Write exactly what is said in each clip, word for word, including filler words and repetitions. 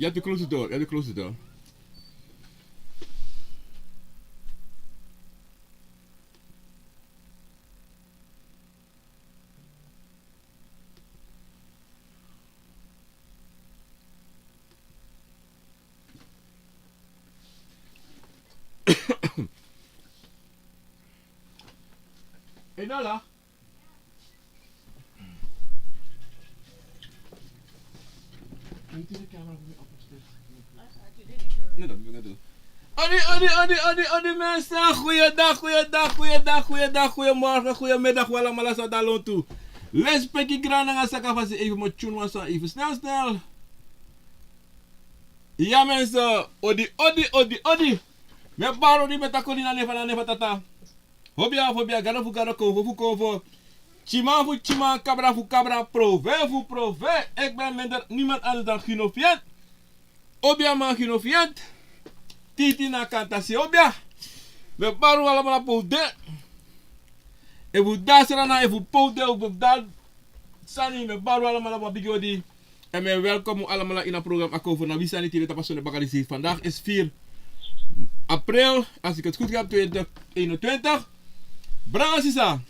You have to close the door. You have to close the door. Hey, Nala. Odi, odi, odi, odi, odi, mensen. Goeiedag, goeiedag, goeiedag, goeiedag, goeiemorgen, goeiemiddag, wi alamala san de lontu. Lespeki, grani nanga sakafasi, even mi o tyun wan sani even snel, snel. Ya, mensen, odi, odi, odi, odi. Mi e bari odi, mi e taki odi na nen fu Ana, nen fu Tata. Hobia fu hobia, gado fu gado, konfo fu konfo, tyiman fu tyiman, kabra fu kabra, prove fu prove. Ik ben minder niemand anders dan Gino Fiet. Obiaman Gino Fiet. Titi na kantasi obia. Mi e bari un alamala pe un de. Efu un de na Sranan, efu un de, efu un de sani, mi e bari un alamala wan bigi odi. En mi e welkom un alamala ini a program Akomfo na Wi Sani tide tapu a sonde baka disi. Vandaag is vier april, als ik het goed heb, twintig eenentwintig. Brada nanga sisa,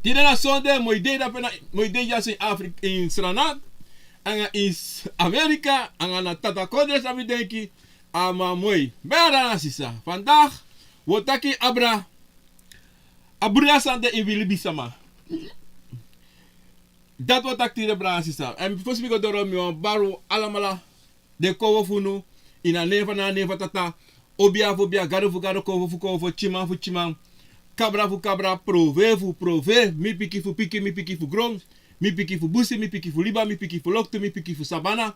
tide na sonde, moi dei dape na, moi dei dyaso ini Afrika, ini Sranan, anga ini S-, Amerika, anga na Tatakondre san mi denki, a man moi. Brada nanga sisa, vandaag wi o taki abra, a bruya san de ini wi libisama. Dati wi o taki tide, brada nanga sisa. En fosi mi go doro, mi wani bari un alamala, den konfo fu unu, ini a nen fu Ana, nen fu Tata, obia fu obia, gado fu gado, konfo fu konfo, tyiman fu tyiman, kabra fu kabra, prove fu prove, mi piki fu piki, mi piki fu gron, mi piki fu busi, mi piki fu liba, mi piki fu loktu, mi piki fu sabana.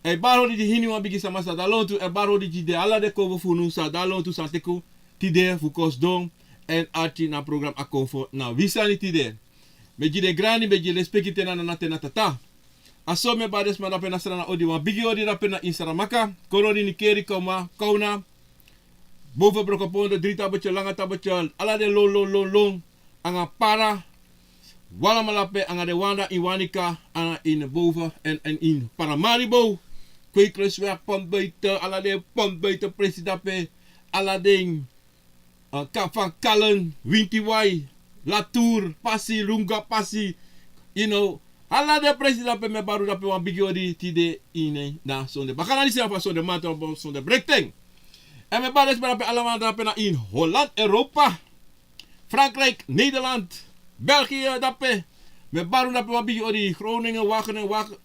E bari odi gi hiniwan bigi sama san de a lontu, e bari odi gi den, ala den konfo fu unu san de a lontu, san teki tide fu kon sidon èn arki na program Akomfo na Wi Sani tide. Mi e gi den grani, mi e gi den lespeki, te na nana, te na tata. A so mi e bari den sma dape na Sranan odi, wan bigi odi dape na ini Saramaka, Coronie, Nickerie, Kauma, Kauna, Boven, Brokopondo, Drie Tabeltje, Langa Tabeltje, ala den lon, lon, lon, lon, anga Para, wi alamala dape, anga den wan dan ini Wanica, anga ini Boven, èn, èn ini Paramaribo, Kweekluisweg, Pontbuiten, ala den Pontbuiten presi dape, ala den, eh, Kap van Kallen, Winkiwai, Latour, Pasi, Lunga, Pasi, you know, ala den presi dape, mi e bari un dape wan bigi odi tide ini na sonde bakana disi, fu a sonde mamanten, sonde brekten. Èn mi e bari den sma dape alamala dape na ini Holland, Europa, Frankrijk, Nederland, België dape. Mi e bari un dape wan bigi odi, Groningen, Wageningen, Wag-,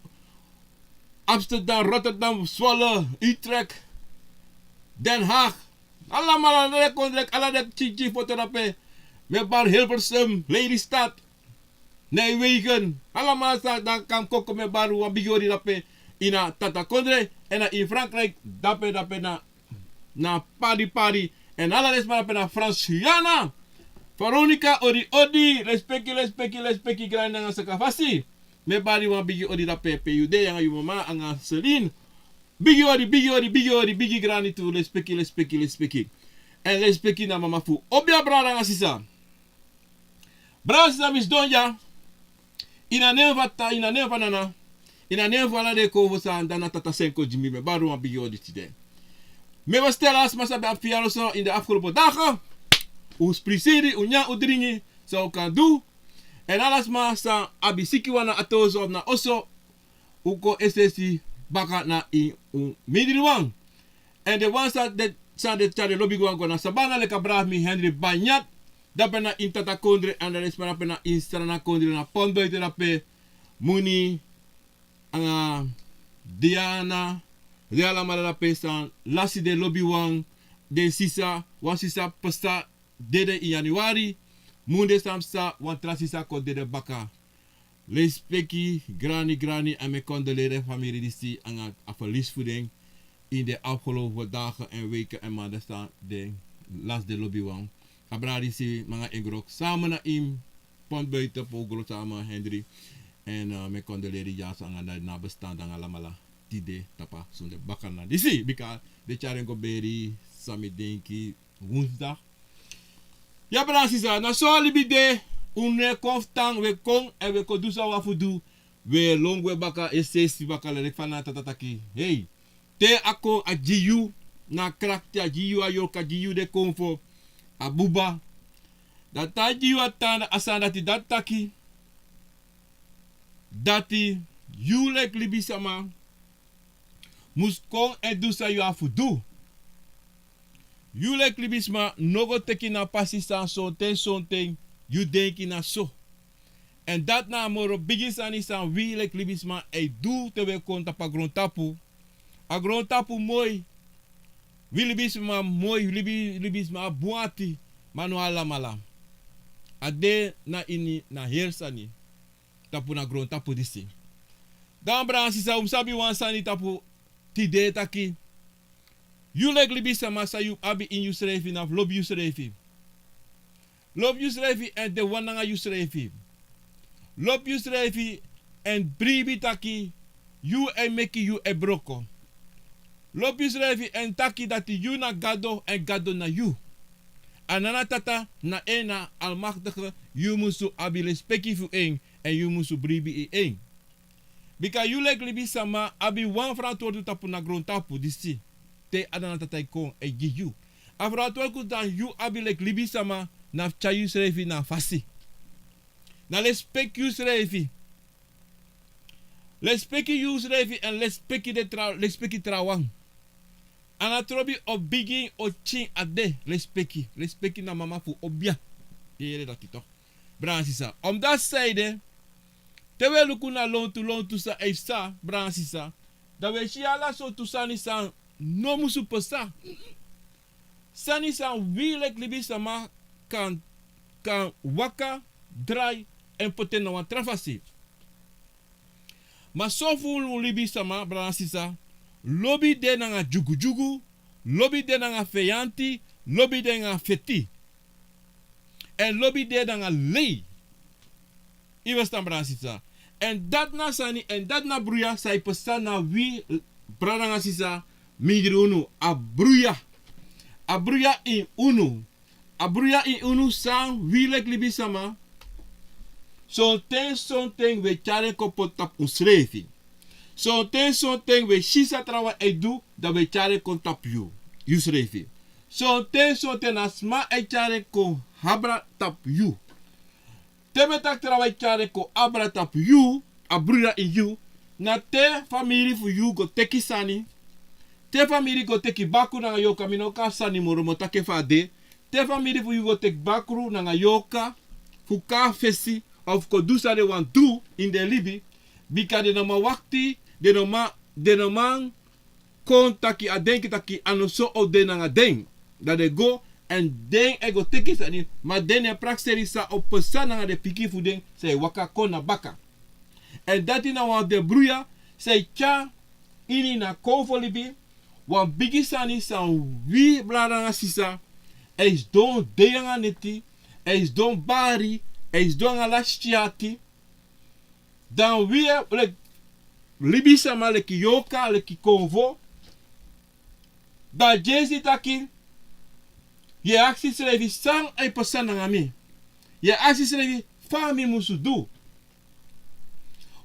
Amsterdam, Rotterdam, Zwolle, Utrecht, Den Haag. Alamala, ala den kondre, ala den pikin foto dape. Mi e bari Hilversum, Lelystad, Nijmegen. Alamala san de na Kamp Koker, mi e bari wan bigi odi dape ini a Tatakondre. Èn na ini Frankrijk dape, dape na, na Paris, Paris. Èn ala den sma dape na Frans Guyana. Veronica, odi, odi, lespeki, lespeki, lespeki, grani nanga sakafasi. Mi e bari wan bigi odi dape pe yu de, yu anga yu mama, anga Celine. Bigi odi, bigi odi, bigi odi, bigi grani tu, lespeki, lespeki, lespeki. Èn lespeki na mama fu obia, brada nanga sisa. Brada nanga sisa, mi sidon dya. Ini a nen fu Tata, ini a nen fu Nana, ini a nen fu ala den konfo san de na Tata, seni kon gi mi, mi e bari wan bigi odi tide. Mi e ferstel ala sma san ben abi fiyaro so ini den afgelopen dagen. Un spisiri, un nyan, un dringi san un kan du. Èn ala sma san abi sikiwan na at'oso of na oso, un kon es'esi baka na ini un mindriwan. Èn den wan san de, san de tyari den lobiwan go na sabana, leki a brada fu mi Henry Banyat, dape na ini Tatakondre, anga den sma dape na ini Sranan Kondre, na Pontbuiten dape, Muni, anga Diana, den alamala dape san lasi den lobiwan, den sisa, wan sisa pasa dede ini januari, mun de san pasa, wan tra sisa kon dede baka. Lespeki, grani, grani, èn mi e kondoleri famiri disi anga a verlies fu den ini den afgelopen dagen en weken en maanden san den lasi den lobiwan. A brada disi, mi anga en groot samen na ini Pontbuiten, pe un groot samen, Henry. Èn, eh, mi e kondoleri dyaso anga den nabestaanden anga alamala tide tapu a sonde bakana disi. Bika den tyari en go beri, san mi denki, woensdag. Ya, brada nanga sisa, na so a libi de. Un no e kon fu tan, un e kon, èn un e kon du san un abi fu du. We lon gwe baka, e sesi baka, leki fa na tata taki. Hei, te a kon a gi yu na krakti, a gi yu a yorka, a gi yu den konfo, a buba. Dan te a gi yu a tan, a sani dati, dati taki, dati yu leki libisama mus kon e du san yu abi fu du. Yu leki libisma no go teki na pasi san sonten sonten yu denki na so. Èn dati na a moro bigi sani san wi leki libisma e du te wi e kon tapu a grontapu. A grontapu moi. Wi libisma moi, libi, libisma abi bun ati, ma no alamala. A de na ini na heri sani tapu na grontapu disi. Dan, brada nanga sisa, un mus sabi wan sani tapu tide taki, yu leki libisama, san yu abi ini yusrefi na fu lobi yusrefi. Lobi yusrefi èn de wan nanga yusrefi. Lobi yusrefi èn bribi taki yu e meki, yu e broko. Lobi yusrefi èn taki dati yu na Gado èn Gado na yu. A nana, tata na en, na Almaktige, yu musu abi lespeki fu en èn yu musu bribi en. Bika yu leki libisama abi wan ferantwortu tapu na grontapu disi. Te a nana, tata e kon e gi yu a ferantwortu, dan yu abi leki libisama na fu tyari yusrefi na a fasi. Na lespeki yusrefi. Lespeki yusrefi èn lespeki den tra-, lespeki trawan. A no trobi o bigi o pikin a de. Lespeki, lespeki na mama fu obia. Yere dati toch. Brada nanga sisa, omdati saide, te wi e luku na lontu, lontu san e psa, brada nanga sisa, dan wi e si ala sortu sani san no musu psa. Sani san wi leki libisama kan, kan waka, drai èn poti en na wan tra fasi. Ma so fu libisama, brada nanga sisa, lobi de nanga dyugudyugu, lobi de nanga feyanti, lobi de nanga feti. Èn lobi de nanga lei. Yu e ferstan, brada nanga sisa? Èn dati na sani, èn dati na bruya san e psa na wi, brada nanga sisa, mindri unu. A bruya. A bruya ini unu. A bruya ini unu san wi leki libisama, sonten sonten wi e tyari en kon poti tapu unsrefi. Sonten sonten wi e si san trawan e du, dan wi e tyari en kon tapu yu, yusrefi. Sonten sonten na sma e tyari en kon abra tapu yu. Te mi e taki trawan e tyari en kon abra tapu yu, a bruya ini yu, na te famiri fu yu go teki sani, te famiri go teki bakru nanga yorka, mi no kon a sani moro, mi o taki en fa a de. Te famiri fu yu go teki bakru nanga yorka fu kon na fesi, of kon du san den wani du ini den libi, bika den no man wakti, den no man, den no man kon taki a denki taki a no so o de nanga den. Dan den go, èn den e go teki sani, ma den no e prakseri san o psa nanga den pikin fu den san e waka kon na baka. Èn dati na wan fu den bruya san e tyari ini na konfo libi, wan bigi sani san wi, brada nanga sisa, e sidon dei nanga neti, e sidon bari, e sidon nanga lasi ati. Dan wi e, leki, libisama, leki yorka, leki konfo. Dan yu e si taki, yu e aksi yusrefi san e pasa nanga mi. Yu e aksi yusrefi fa mi musu du.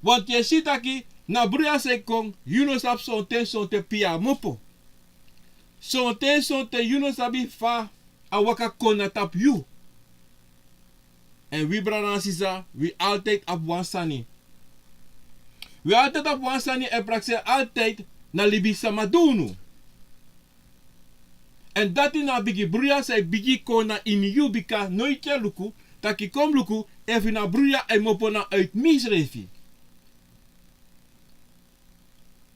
Want yu e si taki na bruya san e kon, yu no sabi sonten sonten pe yu e kmopo. Sonten sonten yu no sabi fa a waka kon na tapu yu. Èn wi, brada nanga sisa, wi altijd abi wan sani. Wi altijd abi wan sani, èn prakseri altijd na libisama du unu. Èn dati na a bigi bruya san e bigin kon na ini yu, bika noiti yu e luku taki kon luku efu na bruya e kmopo na uit mi srefi.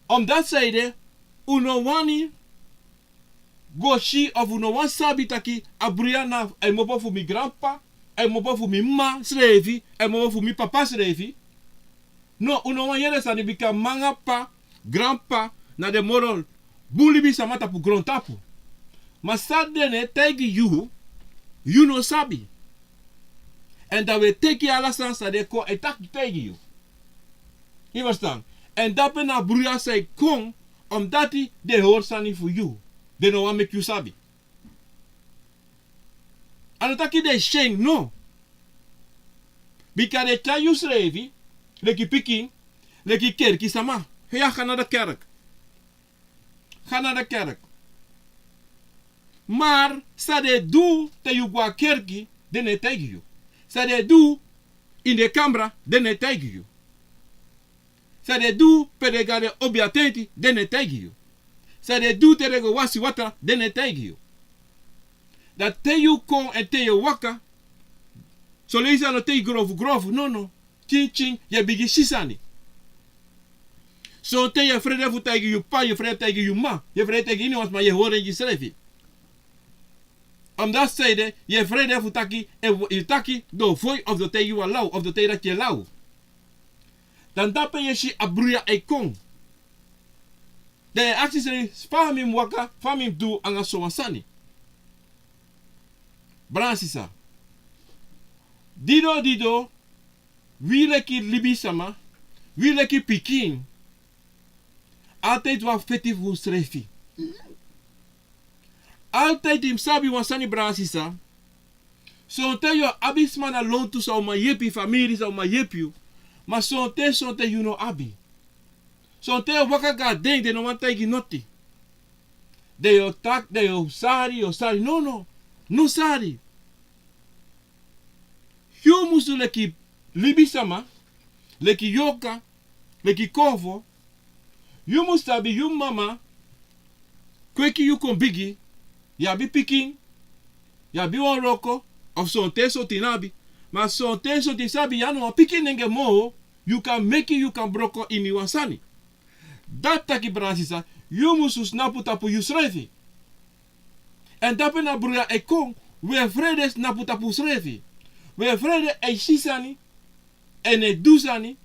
Omdati saide, un no wani go si, of un no wani sabi taki a bruya na e kmopo fu mi granp'pa, e kmopo fu mi m'ma srefi, e kmopo fu mi papa srefi. No, un no wani yere sani, bika m'ma nanga p'pa, granp'pa, na den moro bun libisama tapu grontapu. Ma san den no e taigi yu, yu no sabi. Èn dan wi e teki ala sani san den kon e taki taigi yu. Yu e ferstan? Èn dape na bruya san e kon, omdati den e hori sani fu yu. Den no wani meki yu sabi. A no taki den e si en, no. Bika den e tyari yusrefi, leki pikin, Leki kerki sama. Hei, a ga na de kerk. Ga na de kerk. Maar san den e du te yu go a kerki, den no e taigi yu. San den e du ini den kamra, den no e taigi yu. San den e du pe den go na den obiatenti, den no e taigi yu. San den e du te den go wasi watra, den no e taigi yu. Dan te yu kon èn te yu e waka, son leisi a no taigi grofu grofu, nono. Tyin tyin, yu e bigin si sani. Sonten yu e frede fu taigi yu p'pa, yu e frede taigi yu m'ma, yu e frede taigi iniwan sma, yu e hori en gi yusrefi. Omdat san ede, yu e frede fu taki, efu yu taki, den o foi of den o taigi yu wan law, of den o taigi dati yu e law. Dan dape yu e si a bruya e kon. Dan yu e aksi yusrefi, fa mi mus waka, fa mi mus du anga sowan sani. Brada sisa. Dido dido, wi leki libisama, wi leki pikin, altijd wan feti fu unsrefi. Altijd yu mus sabi wan sani, brada sisa. Sonten yu o abi sma na lontu san o man yepi, famiri san o man yepi yu. Ma sonten, sonten yu no abi. Sonten yu o waka go na den, den no wani taigi noti. Den yu o taki, den yu o sari, yu o sari. Nono, no sari. Yu musu leki libisama, leki yorka, leki konfo. Yu musu sabi yu mama kweki yu kon bigi, yu abi pikin, yu abi wan wroko, of sonten sonten yu no abi. Ma sonten sonten yu sabi yu a no wan pikin nenge moo, yu kan meki, yu kan broko ini wan sani. Dati taki, brada sisa, yu musu snapu tapu yusrefi. Èn dape na bruya e kon, wi e frede snapu tapu unsrefi. Wi e frede e si sani, èn e du sani,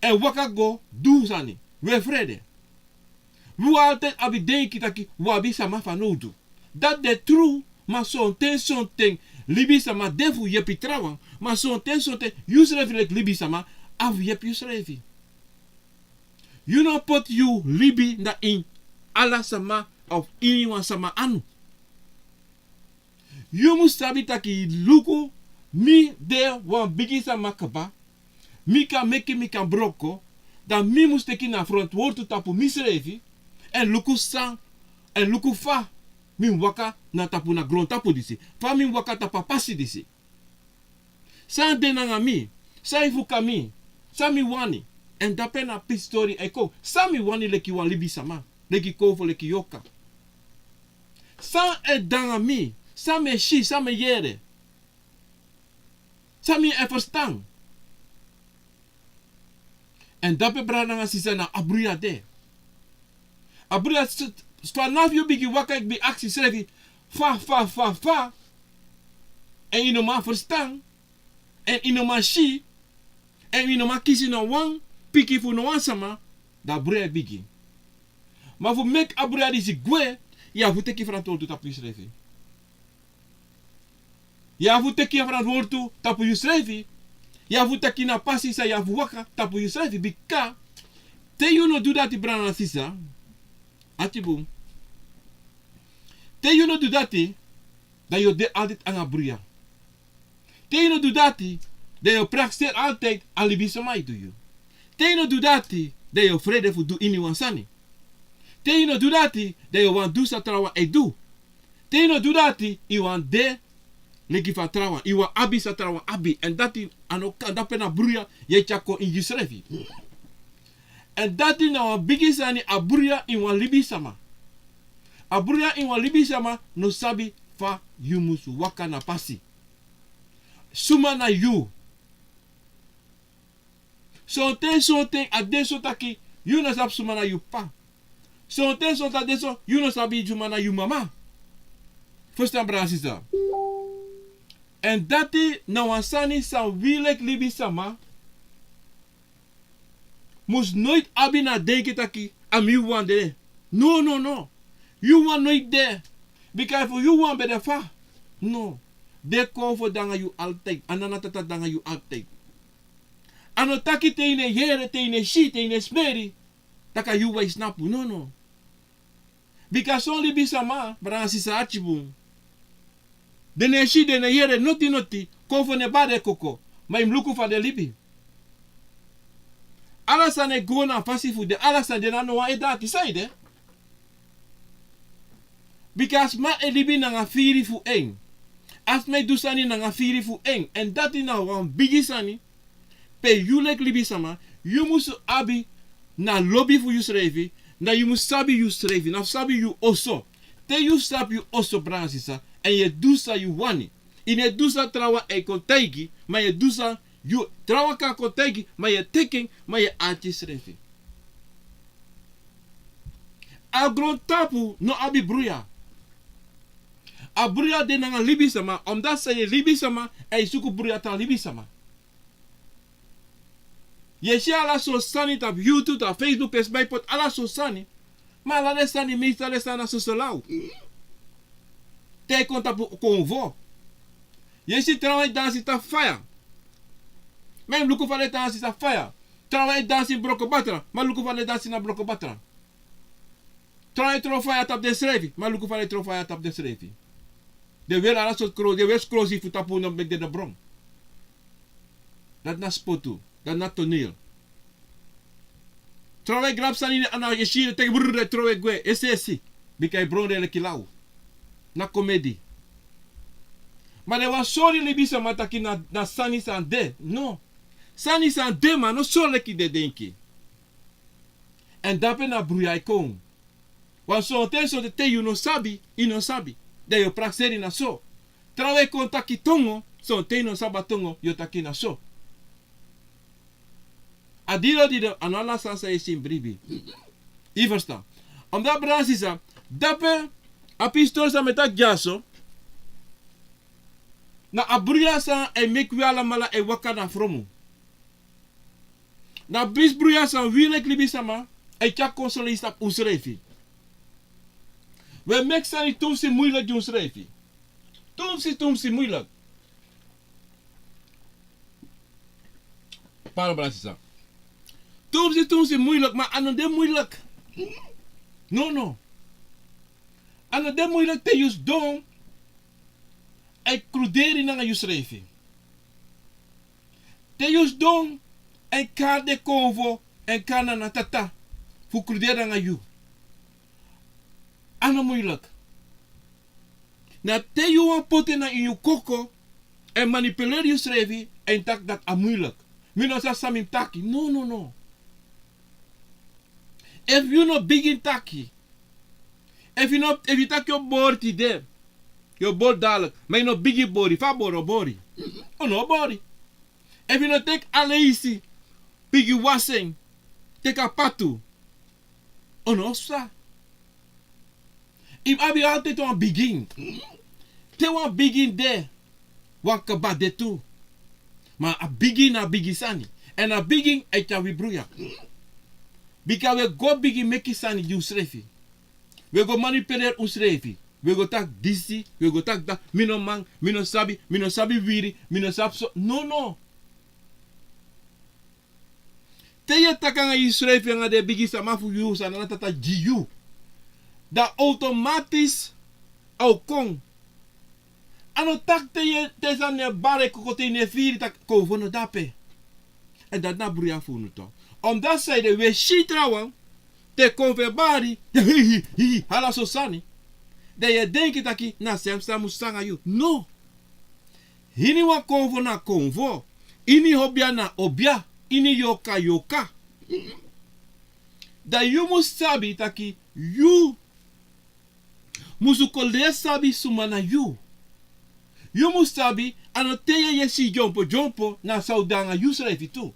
èn waka go du sani. Wi e frede. Wi o altijd abi denki taki wi abi sama fanowdu. Dati de tru, ma sonten sonten libisama de fu yepi trawan, ma sonten sonten yusrefi leki libisama abi fu yepi yusrefi. Yu no poti yu libi na ini ala sama of iniwan sama anu. Yu musu sabi taki luku, mi de wan bigi sama kaba, mi kan meki, mi kan broko, dan mi musu teki na ferantwortu tapu misrefi, èn luku san, èn luku fa mi waka na tapu na grontapu disi, fa mi waka tapu a pasi disi. San de nanga mi, san e fuka mi, san mi wani, èn dape na pisi tori e kon, san mi wani leki wan libisama, leki konfo, leki yorka. San e de nanga mi, san mi e si, san mi e yere, san mi e ferstan. Èn dape, brada nanga sisa, na a bruya de. A bruya s-, s-, fanafu yu bigin waka, yu bigin aksi yusrefi, fa, fa, fa, fa. Èn yu no man ferstan. Èn yu no man si. Èn yu no man kisi no wan piki fu no wan sama. Dan a bruya e bigin. Ma fu meki a bruya disi gwe, yu abi fu teki ferantwortu tapu yusrefi. Yu abi fu teki ferantwortu tapu yusrefi. Yu abi fu teki na pasi san yu abi fu waka tapu yusrefi. Bika te yu no du dati, brada nanga sisa, ati bun. Te yu no du dati, dan yu o de altijd nanga bruya. Te yu no du dati, dan yu o prakseri altijd a libisama e du yu. Te yu no du dati, dan yu o frede fu du iniwan sani. Te yu no du dati, dan yu o wani du san trawan e du. Te yu no du dati, yu wani de leki fa trawan, yu wani abi san trawan abi. Èn dati a no kan, dape na bruya yu e tyari kon ini yusrefi. Èn dati na wan bigi sani, a bruya ini wan libisama. A bruya ini wan libisama no sabi fa yu musu waka na pasi. Suma na yu. Sonten, sonten a de so taki yu no sabi suma na yu p'pa. Sonten, sonten a de so yu no sabi suma na yu mama. Ferstan, brada sisa. Èn dati na wan sani san wi leki libisama mus noiti abi na denki taki a mi wawan de. No, no, no. Yu wawan noiti de. Bika efu yu wawan ben de, fa? No. Den konfo de nanga yu altijd. A nana, tata de nanga yu altijd. A no taki te yu no e yere, te yu no e si, te yu no e smeri, tak' a yu wawan e snapu. No, no. Bika son libisama, brada nanga sisa, ati bun. Den no e si, den no e yere noti noti, konfo no e bari den koko, ma yu mus luku fa den libi. Ala sani e go na a fasi fu den, ala sani de na no wan e dati, saide. Bika a sma e libi nanga firi fu en. A sma e du sani nanga firi fu en. Èn dati na wan bigi sani. Pe yu leki libisama, yu mus abi na lobi fu yusrefi, na yu mus sabi yusrefi, na sabi yu oso. Te yu sabi yu oso, brada sisa, èn yu e du san yu wani. Yu no e du san trawan e kon taigi, ma yu e du san yu, trawan kan kon taigi, ma yu e teki en, ma yu e arki yusrefi. A grontapu no abi bruya. A bruya de nanga libisama, omdat san yu e libisama, èn yu suku bruya tra libisama. Yu e si ala sortu sani tapu YouTube, tapu Facebook, pe sma e poti ala sortu sani. Ma ala den sani, meestal den sani na soso law. Te yu kon tapu konfo, yu e si trawan e dansi tapu faya. Ma yu mus luku fa den e dansi tapu faya. Trawan e dansi broko batra, ma luku fa den e dansi na broko batra. Trawan e tron faya tapu densrefi, ma luku fa den e tron faya tapu densrefi. Den weri ala sortu kro-, den weri krosi fu tapu, no meki den de bron. Dati na spotu, dati na toneel. Trawan e grabu sani ini ana, yu e si den teki brrr, den tron e gwe, esi esi. Bika yu bron de leki law. Na komedi. Ma den wani sori libisama taki na, na sani san de. No. Sani san de, ma no so leki den denki. Èn dape na bruya e kon. Wan sonten, sonten te yu no sabi, yu no sabi. Dan yu o prakseri na so. Trawan e kon taki tongo, sonten yu no sabi a tongo, yu o taki na so. A dido dido, a no ala sani san yu e si ini bribi. Yu ferstan. Omdat, brada sisa, dape a pistori san mi e taki dyaso, na a bruya san e meki wi alamala e waka na fromu. Na a bruya san wi leki libisama e tyari kon soli tapu unsrefi. Wi e meki sani tumsi muilek gi unsrefi. Tumsi, tumsi muilek. Pardon, brada sisa. Tumsi, tumsi muilek, ma a no de muilek. No, no. A no de muilek te yu sidon e kruderi nanga yusrefi. Te yu sidon e kari den konfo, e kari nana, tata, fu kruderi nanga yu. A no muilek. Na te yu wani poti en na ini yu koko, e manipuleri yusrefi, èn taki dati a muilek. Mi no sabi san mi mus taki. No, no, no. Efu yu no bigin taki, efu yu no, efu yu taki yu o bori tide, yu o bori dadelijk, ma yu no bigin bori, fa a bori o bori? O no o bori. Efu yu no teki aleisi, bigin wasi en, teki a patu, o no o psa. Yu mus abi altijd wan bigin. Te wan bigin de, wan kaba de tu. Ma a bigin na bigin sani. Èn a bigin e tyari wi bruya. Bika wi e go bigin meki sani gi unsrefi. Wi e go manipuleri unsrefi. Wi e go taki disi, wi e go taki dati. Mi no man, mi no sabi, mi no sabi wiri, mi no sabi so. No, no. Te yu e taki nanga yusrefi anga den bigi sama fu yu, san Nana Tata gi yu, dan automatisch a o kon. A no taki te yu e, te sani e bari, e koko, te yu no e firi taki konfo no de ape. Èn dati na bruya fu unu tu. Omdat saide, wi e si trawan, te konfo e bari, hi, hi, hi, ala sortu sani. Dan yu e denki taki na srefi san mus psa nanga yu. No. Ini wan konfo na konfo, ini obia na obia, ini yorka yorka. Dan yu mus sabi taki yu musu kon lei sabi suma na yu. Yu mus sabi, a no te yu e si dyompo dyompo, na so a o de nanga yusrefi tu.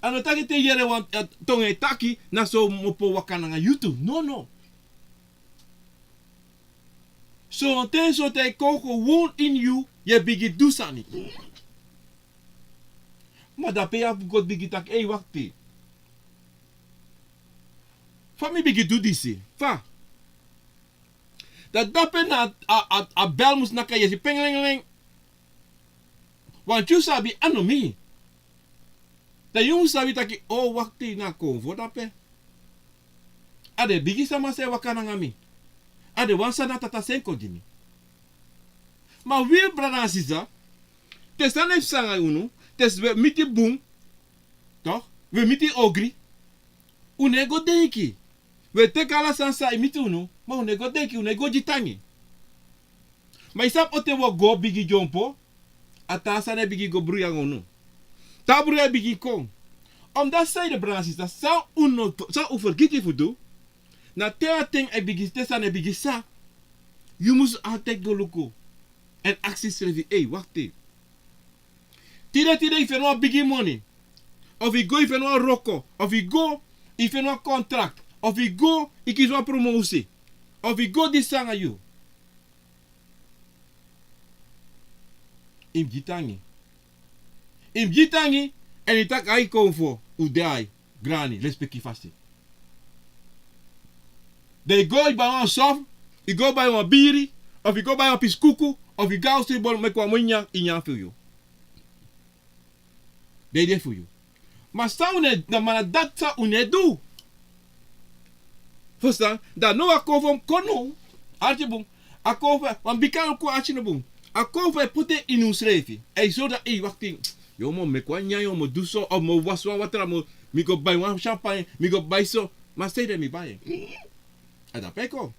A no taki te yu yere wan, eh, tongo e taki, na so a mus opo waka nanga yu tu. No, no. Sonten, sonten a e kon kon won ini yu, yu e bigin du sani. Ma dape yu abi goni bigin taki: ei, wakti. Fa mi bigin du disi? Fa? Dan dape na a, a, a bel mus naki, yu e si penglenglen. Want yu sabi a no mi. Dan yu mus sabi taki, o, wakti, na konfo dape. A den bigi sama san e waka nanga mi. A den wan san Nana Tata seni kon gi mi. Ma wi brada nanga sisa, te sani e psa nanga unu, te wi e miti bun, toch? wi e miti ogri. Un no e go denki. Wi e teki ala sani san e miti unu, ma un no e go denki, un no e go gi tangi. Ma yu sabi on ten wi o go bigin dyompo, a taa sani e bigin go bruya nanga unu. Taa bruya e bigin kon. Omdat san ede, brada nanga sisa, san un no, san un fergiti fu du, na te a ten e bigin, te sani e bigin sa, yu mus altijd go luku. Èn aksi yusrefi, ei, wakti. Tide tide yu feni wan bigi moni, of yu go yu feni wan wroko, of yu go yu feni wan contract, of yu go yu kisi wan promosi, of yu go disi nanga yu. Yu mus gi tangi. Yu mus gi tangi, èn yu taki ai kon fu un de ai. Grani, lespeki fasi. Dan yu go yu bai wan sof, yu go bai wan biri, of yu go bai wan pisi kuku, of yu go a osu yu bol meki wan moi nyan, yu nyan fu yu. Dan yu de fu yu. Ma san un no e, na ma na dati san un no e du. Fusutan, dan now a kon fu kon now. Arki bun. A kon fu, wan bika a kon arki no bun. A kon fu e poti en ini unsrefi. Èn yu sori dati, ei, wakti. Yu mu meki wan nyan, yu mu du so, of mi o wasi wan watra, mi o, mi go bai wan champagne, mi go bai so. Ma san ede mi bai en. A dape kon.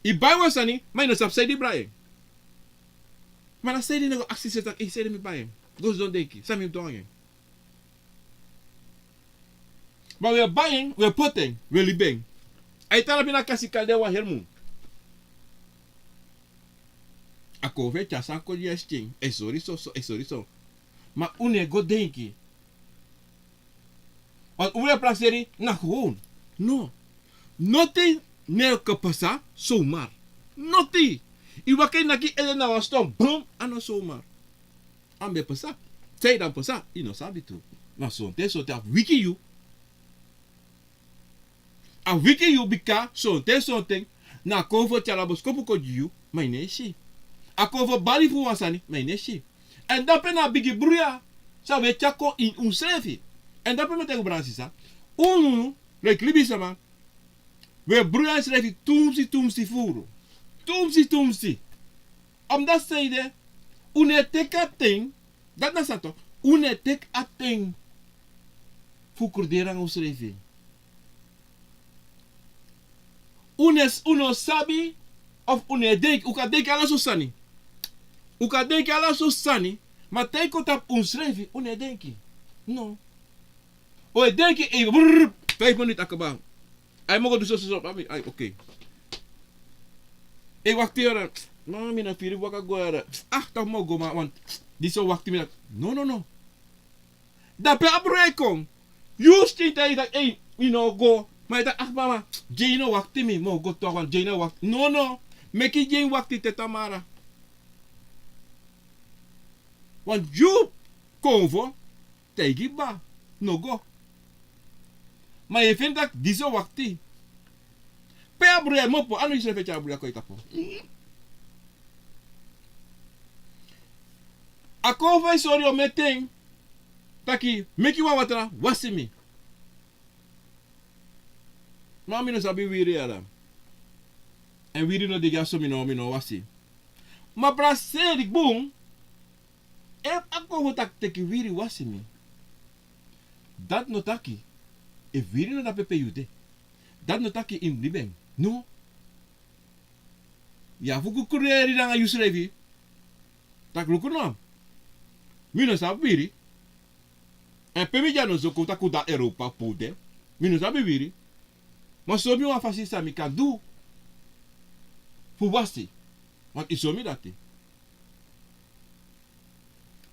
Yu bai wan sani, ma yu no sabi san ede yu bai en. Ma na san ede yu no go aksi yusrefi taki, ei, san ede mi bai en. Go sidon denki, san mi du nanga en. Ma wi e bai en, wi e poti en, wi e libi en. A e tan na baka a kasi kan de wan heri mun. A kon fu e tyari san kon gi en skin, e sori so, so, e sori so. Ma un no e go denki. Want un e prakseri na gewoon. No. Noti no e kan pasa zomaar. Noti. Yu waka yu naki ede na wan ston, brum, a no zomaar. A mu e pasa. San ede a mu pasa, yu no sabi tu. Ma sonten sonten a wiki yu. A wiki yu bika sonten sonten na a kon fu tyari a boskopu kon gi yu, ma yu no e si. A kon fu bari fu wan sani, ma yu no e si. Èn dape na a bigi bruya san wi e tyari kon ini unsrefi. Èn dape mi e taigi un, brada nanga sisa. Unu, leki libisma, wi e bruya unsrefi tumsi tumsi furu. Tumsi tumsi. Omdat san ede, un no e teki a ten, dati na san tu, un no e teki a ten fu kruderi nanga unsrefi. Un no e, un no sabi, of un no e denki, un kan denki ala sortu sani. Un kan denki ala sortu sani, ma te yu kon tapu unsrefi, un no e denki. No. Un e denki, ei, brrr, vijf minuten a kaba. Ai, mi o go du so, so, so, mami, ai, oké. Ei, wakti yara. Mama, mi no firi waka go yara. Ah, taki mi o go, ma, want disi o wakti mi taki. No, no, no. Dape a bruya e kon. Yu skin taigi yu taki, ei, mi no o go. Ma yu taki, ah, mama, Jane o wakti mi, mi o go tu, want Jane o wakti. No, no. Meki Jane wakti te tamara. Want yu kon fu taigi baba, no go. Ma yu e feni taki disi o wakti. Pe a bruya e kmopo, a no yusrefi e tyari a bruya kon yu tapu. A kon fu e sori yu omen ten, taki, meki wan watra, wasi mi. Ma mi no sabi wiri yara. Èn wiri no de dya so, mi no, mi no wasi. Ma brada, seri bun, efu a kon fu taki teki wiri wasi mi, dati no taki, efu wiri no de na pe pe yu de, dati no taki yu mus libi en. No. Yu abi fu go kruderi nanga yusrefi. Taki luku no. Mi no sabi wiri. Èn pe mi de ya no so kon taki un de na Europa pe un de. Mi no sabi wiri. Ma so mi wan fasi san mi kan du fu wasi. Want yu so mi dati.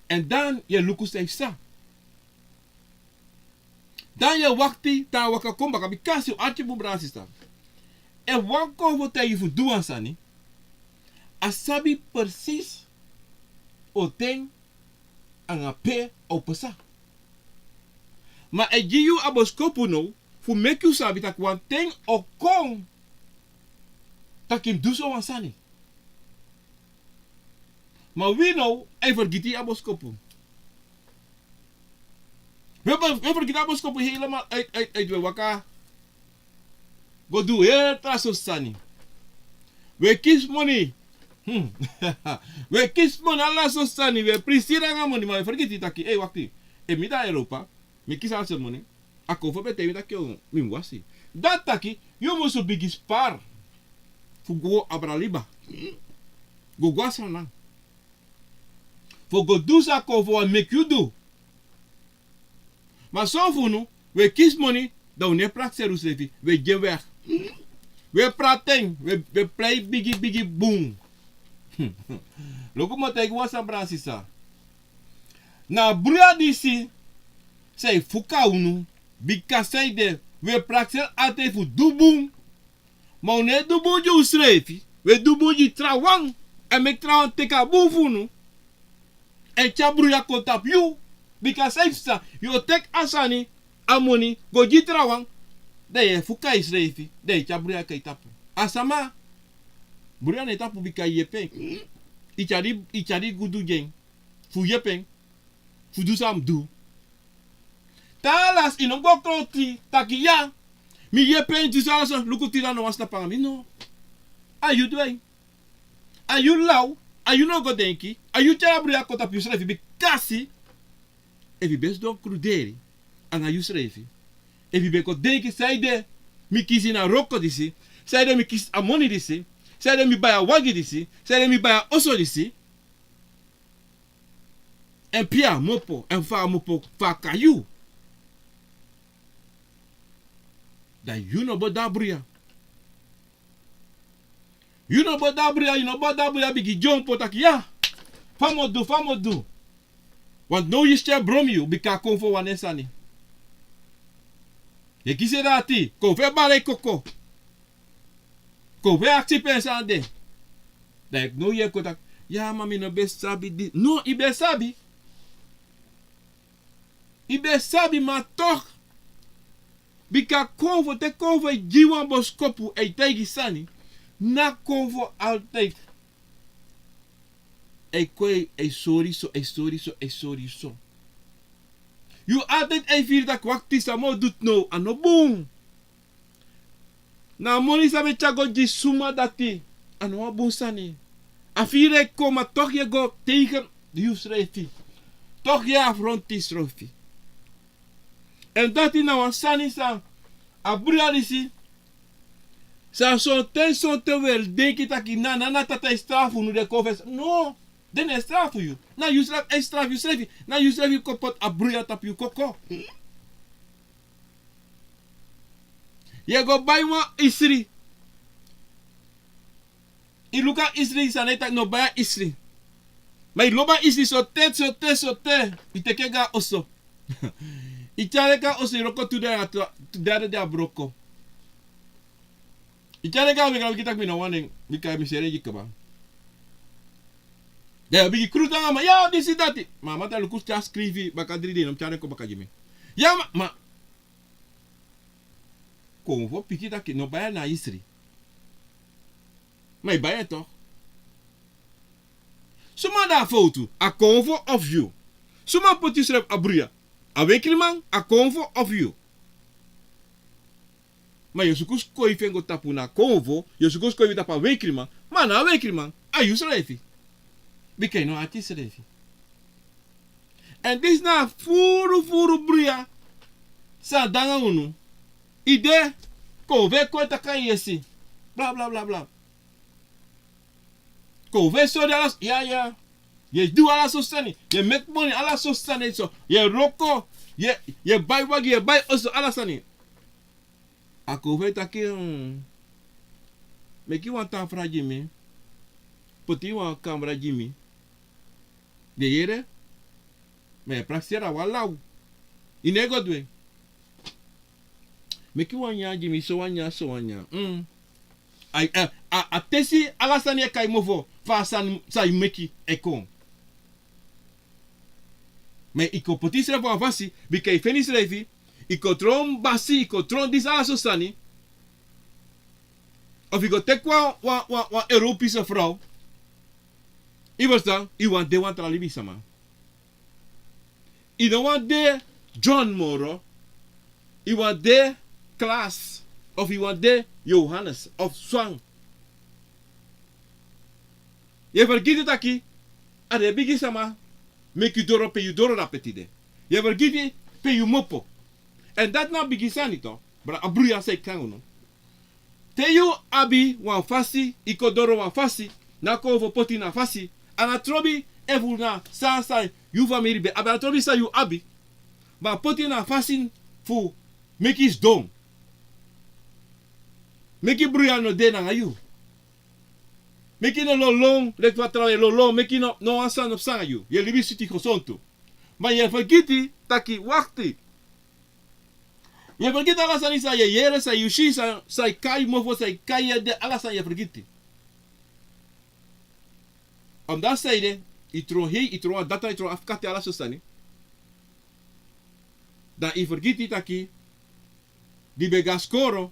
Èn dan yu e luku san yu sa. Dan yu e wakti, te a waka kon baka, bika si un arki bun, brada, sisa. Efu wan kon fu taigi yu fu du wan sani, a sabi precies on ten anga pe a o pasa. Ma a e gi yu a boskopu now, fu meki yu sabi taki wan ten o kon, taki yu mus du so wan sani. Ma wi now, a e fergiti a boskopu. Wi e, wi e fergiti a boskopu helemaal uit, uit, uit, wi e waka go du heri tra sortu sani. Wi e kisi moni. Hmm. Wi e kisi moni, ala sortu sani. Wi e prisiri nanga moni, ma wi e fergiti taki, ei, wakti. Efu mi de na Europa, mi kisi a seremoni, a konfo ben taigi mi taki mi mus wasi. Dati taki, yu musu bigin spari fu go abra liba. Go go a Sranan. Fu go du san a konfo wani meki yu du. Ma son fu unu, wi e kisi moni, dan wi no e prakseri unsrefi, wi e gi en wèg. Wi e prati en, wi e, wi e prei bigi, bigi bun. Luku mi o taigi wan sani, brada, sisa. Na a bruya disi sa e fuka unu, bika saide, wi e prakseri altijd fu du bun. Ma wi no e du bun gi unsrefi, wi e du bun gi trawan, èn meki trawan teki a bun fu unu, èn tyari bruya kon tapu yu, bika san yu e psa, yu o teki a sani, a moni, go gi trawan, dan yu e fuka yusrefi, dan yu e tyari bruya kon tapu. A sama, bruya no e tapu bika yu yepi en. Yu tyari, yu tyari gudu gi en, fu yepi en, fu du san a mus du. Te alasi yu no go kloti taki ya, mi yepi en, disi, ala so, luku, tide a no wani tapu anga mi, no. A yu du en. A yu law, a yu no go denki, a yu tyari a bruya kon tapu yusrefi, bikasi efu yu ben sidon kruderi anga yusrefi, efu yu ben kon denki saide mi kisi a wroko disi, saide mi kisi a moni disi, saide mi bai a wagi disi, saide mi bai a oso disi, èn pe a mu opo, èn fa a mu opo, fa a kai yu. Dan yu no bo du a bruya. Yu no bo du a bruya, yu no bo du a bruya, bigin dyompo taki ya, fa mi o du, fa mi o du. Want now yu skin e bron yu, bika a konfo wani en sani. Yu e kisi en dati, konfo e bari koko. Konfo e aksi pe en sani de. Dan now yu e kon taki, ya, ma mi no ben sabi di. No, yu ben sabi. Yu ben sabi, ma toch. Bika konfo, te konfo e gi wan boskopu, e taigi sani, na konfo altijd e kon, e sori so, e sori so, e sori so. Yu altijd e firi taki wakti, san mi o du now, a no bun. Na a moni san mi e tyari go gi suma dati, a no wan bun sani. A firi e kon, ma toch yu e go tegen yusrefi. Toch yu e afronti yusrefi. Èn dati na wan sani san a bruya disi, san sonten, sonten wi e denki taki na, na, na tata e strafu unu, den kon fesi. No, den no e strafu yu. Na yusrefi e strafu yusrefi. Na yusrefi kon poti a bruya tapu yu koko. Yu e go bai wan isri. Yu luku a isri, yu sani e taki no bai a isri. Ma yu lobi a isri sote, sote, sote. Yu teki en go a oso. Yu tyari en go a oso, yu wroko tu dei, a tra-, tu dei a dei a broko. Yu tyari en go a weki, a weki taki mi no wani en, bika mi seri en gi kaba. Dan yu o bigin krutu anga a man, ya, disi, dati. Ma a man taki luku, te a skrifi baka dri dei, no mus tyari en kon baka gi mi. Ya, ma, ma. Konfo piki taki no bai a na isri. Ma yu bai en toch. Suma de a fowtu, a konfo of yu? Suma poti yusrefi a bruya? A wekriman, a konfo of yu? Ma yu o suku skoifi en go tapu na konfo, yu o suku skoifi tapu a wekriman, ma a no a wekriman, a yusrefi. Bika yu no ati yusrefi. Èn disi na a furu furu bruya san de anga unu. Yu de, konfo e kon e taki a yesi. Bla, bla, bla, bla. Konfo e sori ala, ya, ya. Yu e du ala sortu sani. Yu e meki moni, ala sortu sani so. Yu e wroko, yu e, yu e bai wagi, yu e bai oso, ala sani. A konfo e taki, hmm, meki wan tan fara gi mi. Poti wan kamra gi mi. Yu e yere? Ma yu e prakseri a wan law. Yu no e go du en. Meki wan nyanyan gi mi, so wan nyanyan, so wan nyanyan. Mm. A, a, a, a tesi ala sani e kai mofo, fa a sani san yu meki e kon. Ma yu kon poti yusrefi wan fasi, bika yu feni yusrefi, yu kon tron basi, yu kon tron disi, ala sortu sani. Of yu go teki wan, wan, wan, wan Europese frow. Yu ferstan, yu wani de wan tra libisama. Yu no wani de John moro. Yu wani de Klaas. Of yu wani de Johannes. Of Swan. Yu e fergiti taki a den bigi sama meki yu doro pe yu doro dape tide. Yu e fergiti pe yu mopo. Èn dati na bigi sani tu. Bra, a bruya san e kan unu. Te yu abi wan fasi, yu kon doro wan fasi, na kon fu poti na fasi, a no trobi efu na san san yu famiri ben abi, a no trobi san yu abi. Ma poti na fasi fu meki sidon. Meki bruya no de nanga yu. Meki no lolon, leki fa trawan e lolon, meki no, no wan sani no psa nanga yu. Yu e libi switi gesontu. Ma yu e fergiti taki, wakti. Yu e fergiti ala sani san yu e yere, san yu si, san, san e kai mofo, san e kai ede, ala sani yu e fergiti. Omdati san ede, yu tron hei, yu tron wan data, yu tron afkati, ala so sani. Dan yu fergiti taki, di ben go na skoro,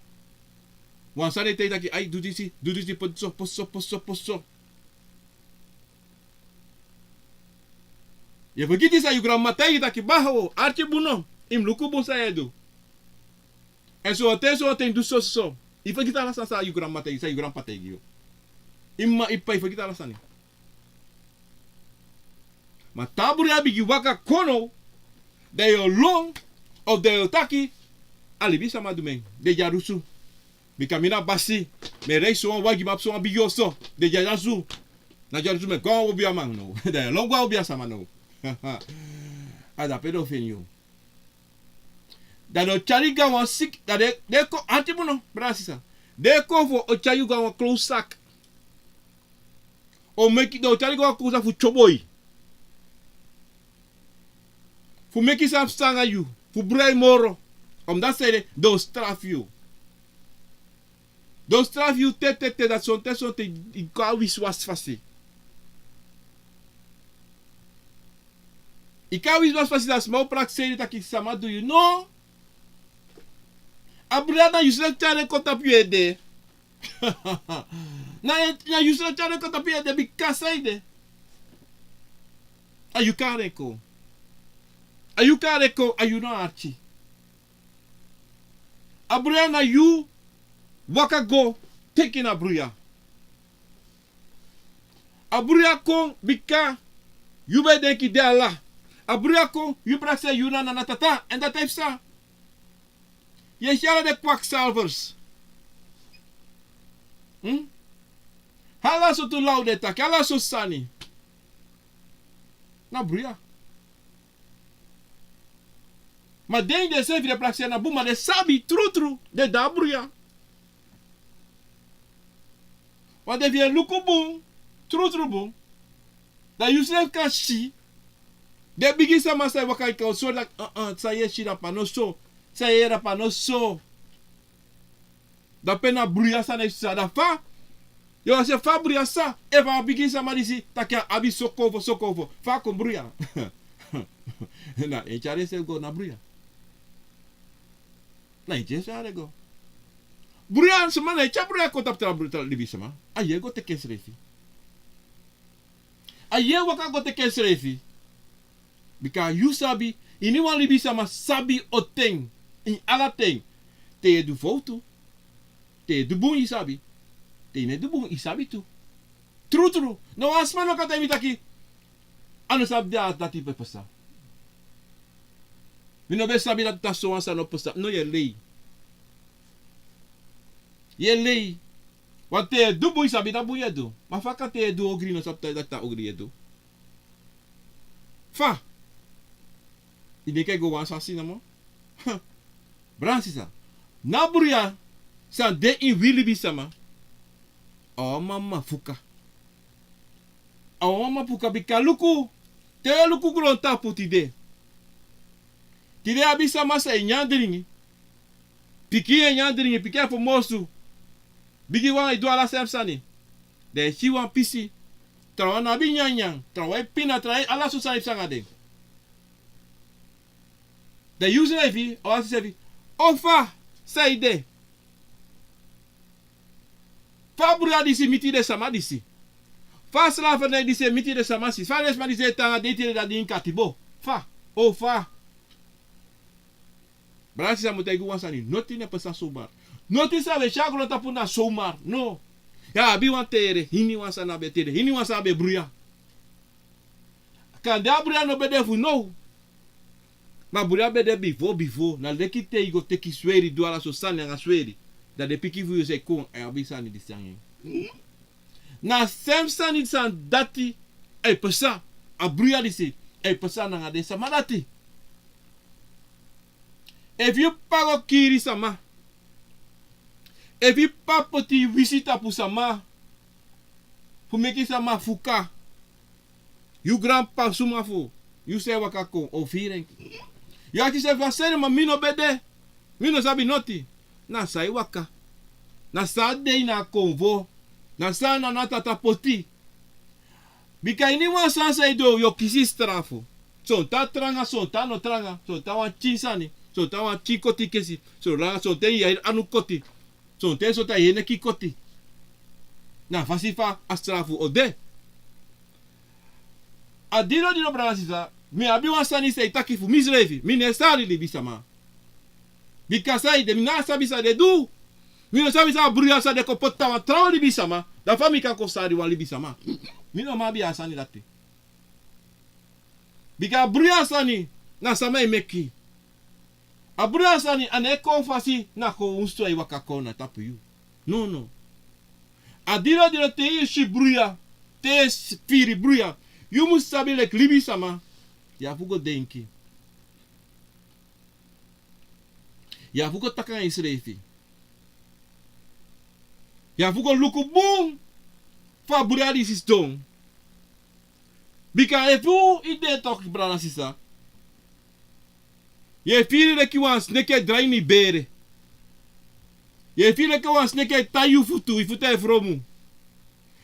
wan sani e taigi taki, ai, du disi, du disi, poti so, poti so, poti so, poti so. Yu e fergiti san yu granmama taigi yu taki, baho, arki bun no, yu mus luku bun san yu e du. Èn so wan ten, so wan ten du so, so. Yu fergiti ala sani san yu granmama taigi, san yu granpapa taigi yu. Yu mama, yu papa, yu fergiti ala sani. Ma te a bruya bigin waka kon now, dan yu o lon, of dan yu o taki, a libisama du mi en, den dyalusu. Bika mi na basi, mi e rei so wan wagi, mi abi so wan bigi oso, den dyalusu. Na dyalusu mi e go a wan obiaman now. Dan yu o lon go a obiasama now. A dape den o feni yu. Dan den o tyari yu go a wan siki, dan den, den kon, arki bun no, brada, sisa. Den kon fu o tyari yu go a wan klowsak. O meki, den o tyari yu go a wan klowsak fu tyobo yu. Fu meki san psa nanga yu, fu bruya yu moro. Omdati san ede, den o strafu yu. Den o strafu yu te, te, te, dati sonten, sonten, yu kon a wisiwasi fasi. Yu kon a wisiwasi fasi, dan sma o prakseri taki sama du yu. No. A bruya na yusrefi tyari en kon tapu yu ede. Na, na yusrefi tyari en kon tapu yu ede, bika san ede. A yu kari en kon. A yu kari en kon, a yu no arki. A bruya na yu waka go teki na bruya. A bruya kon bika yu ben denki de ala. A bruya kon, yu prakseri yu na, na, na tata, èn dati e psa. Yu e si ala den kwaksalvers. Hmm? Ala sortu law den e taki, ala sortu sani. Na bruya. Ma den ini densrefi den prakseri na bun, ma den sabi trutru den de a bruya. Want efu yu e luku bun, trutru bun, dan yusrefi kan si den bigi sama san e waka, yu kan sori taki, uh, uh, san yu e si dapa no so, san yu e yere dapa no so. Dape na bruya san na e psa, dan fa yu o si fa bruya sa, efu a bigi sama disi taki a abi so konfo, so konfo, fa a kon bruya? Na en tyari ensrefi go na bruya. Na en tyari ensrefi go. Bruya, sma na e tyari bruya kon tapu tra bruya, tra libisama. A yu e go teki ensrefi. A yu e waka go teki ensrefi. Bika yu sabi, iniwan libisama sabi o ten, ini ala ten. Te yu e du fowtu, te yu e du bun yu sabi, te yu no e du bun yu sabi tu. Trutru, no wan sma no kan taigi mi taki a no sabi dati, dati pe pasa. Mi no ben sabi dati, dati sowan sani no pasa. No, yu e lei. Yu e lei. Want te yu e du bun yu sabi na bun yu e du. Ma fa kan te yu e du ogri yu no sabi taki dati na ogri yu e du? Fa? Yu denki a e go wan sasi namo? Brada, sisa, na bruya san de ini wi libisama. A wan mama fuka. A wan mama fuka, bika luku, te yu e luku grontapu tide. Tide abi sama san e nyan dringi. Pikin e nyan dringi, pikin a fu mosu. Bigiwan e du ala srefi sani. Dan yu e si wan pisi. Trawan no abi nyanyan, trawan e pina, trawan e ala sortu sani psa nanga den. Dan yusrefi, o aksi yusrefi, o fa, san ede? Fa bruya disi miti den sama disi? Fa slavernij disi e miti den sama disi? Fa den sama disi e tan nanga den tide dati ini katibo? Fa? O fa? Brada, sisa, mi o taigi yu wan sani, noti no e pasa somar. Noti san wi e si a grontapu na somar, no. Ya abi wan tere, hiniwan sani a be tere, hiniwan sani a be bruya. Kande a bruya no be de fu now. Ma bruya ben de bifo, bifo. Na leki te yu go teki sweri, du ala so sani nanga sweri. Dan den pikin fu yu sa e kon, a e abi sani disi nanga en. Na a sem sani san dati e pasa. A bruya disi e pasa nanga den sama dati. Efu yu p'pa go kiri sama, efu yu p'pa poti wisi tapu sama fu meki sama fuka, yu granp'pa suma fu yu sa e waka kon, o firi en. Yu akisi fu a sani, ma mi no ben de. Mi no sabi noti. Na san e waka. Na san a dei na a konfo. Na san a nana tata poti. Bika ini wan sani san yu du, yu o kisi strafu. Sonten a tranga, sonten a no tranga, sonten a wan pikin sani, sonten a wan pikin koti kesi, sonten, sonten yu yere anu koti, sonten, sonten a yere neki koti. Na a fasi fa a strafu o de. A didon didon brada sisa, mi abi wan sani san e taki fu misrefi, mi no e sari libisama. Bika san ede, mi no sabi san den du. Mi no sabi san a bruya san den kon poti tapu wan trawan libisama. Dan fa mi kan kon sari wan libisama? Mi no man abi a sani dati. Bika a bruya sani na sama e meki. A bruya sani a no e kon fasi na kon unu so e waka kon na tapu yu. No, no. A didon didon te yu si bruya, te yu firi bruya, yu mus sabi leki libisama. Yu abi fu go denki. Yu abi fu go taki nanga yusrefi. Yu abi fu go luku bun fa a bruya disi sidon. Bika efu yu de toki brada sisa, yu e firi leki wan sneki e drai ini yu bere. Yu e firi leki wan sneki e tai yu futu, yu futu e fromu.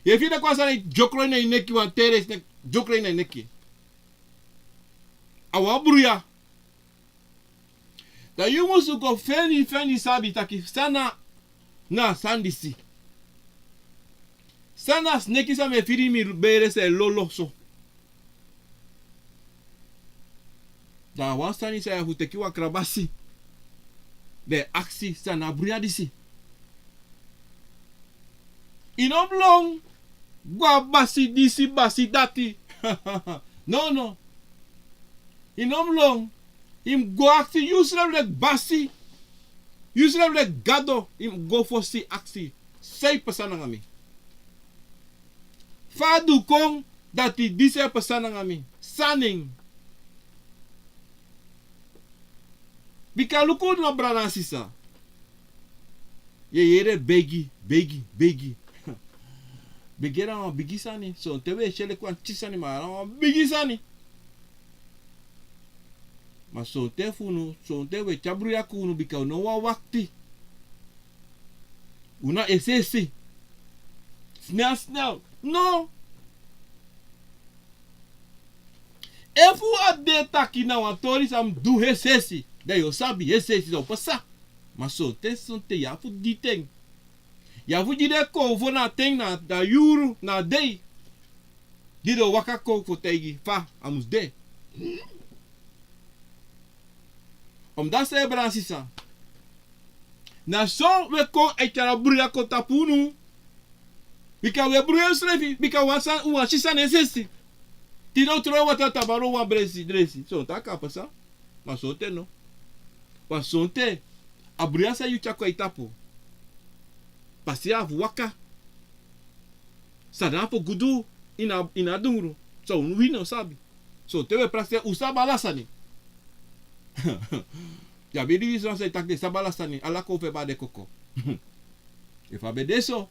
Yu e firi leki wan sani e dyokro ini yu neki, wan tere sneki dyokro ini yu neki. A wan bruya. Dan yu musu go feni, feni sabi taki san na, na a sani disi. San na a sneki san mi e firi ini mi bere san e lolo so. Dan a wan sani san yu abi fu teki wan krabasi. Dan yu e aksi san na a bruya disi. Yu no mus lon go na basi disi, basi dati. No, no. Yu no mus lon. Yu mus go aksi yusrefi leki basi. Yusrefi leki gado. Yu mus go fosi aksi: san e pasa nanga mi? Fa a du kon dati disi e pasa nanga mi? San na en? Bika luku no, brada nanga sisa. Yu e yere begi, begi, begi. Begi na wan bigi sani. Sonten wi e si en leki wan pikin sani, ma na wan bigi sani. Ma sonten fu unu, sonten wi e tyari bruya kon unu bika un no wani wakti. Un na es'esi. Snel, snel. No. Efu a de taki na wan tori san mus du es'esi, dan yu o sabi es'esi san o pasa. Ma sonten, sonten yu abi fu diti en. Yu abi fu gi den konfo na a ten, na, na a yuru, na a dei. Di den o waka kon fu taigi fa a mus de. Omdati san, brada nanga sisa, na so wi e kon e tyari a bruya kon tapu unu. Bika wi e bruya unsrefi, bika wi á sa, wi á si san na es'esi. Tide un trowe watra, tabaru wan bresi, dresi. Sonten a kan pasa. Ma sonten no. Ma sonten a bruya san yu tyari kon a yu tapu, pasi a fu waka. San na a fu gudu ini a, ini a dungru, san unu wi no sabi. Sonten wi e prakseri un sabi ala sani. Yu abi libisama san e taki den sabi ala sani, ala kon fu en baka den koko. Efu a ben de so,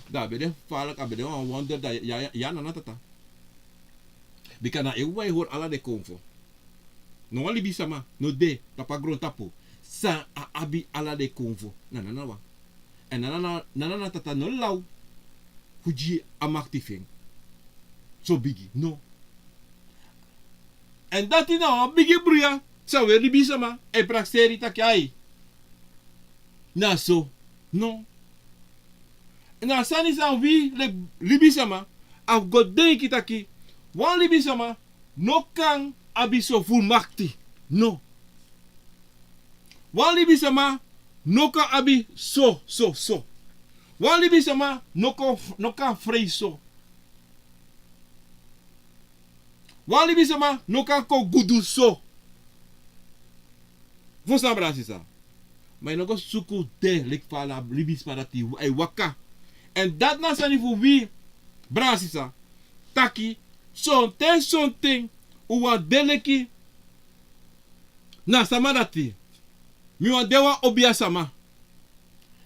dan a ben de faalek, a ben de wan wonder, dan yu, yu, yu a Nana Tata. Bika na en wawan e hori ala den konfo. No wan libisama no de tapu a grontapu san a abi ala den konfo. Na Nana wawan. Èn Nana, Nana Tata no law fu gi a makti fu en so bigi, no. Èn dati na wan bigi bruya san wi libisama e prakseri taki ai, na so. No. Na a sani san wi leki libisama abi go denki taki wan libisama no kan abi so furu makti. No. Wan libisama no kan abi so, so, so. Wan libisama no kan, no kan frei so. Wan libisama no kan kon gudu so. Fu san, brada sisa? Ma yu no go suku de leki fa a libisama dati e waka. Èn dati na sani fu wi, brada sisa. Taki, sonten, sonten, un wani de leki na sama dati. Mi wani de wan obiasama.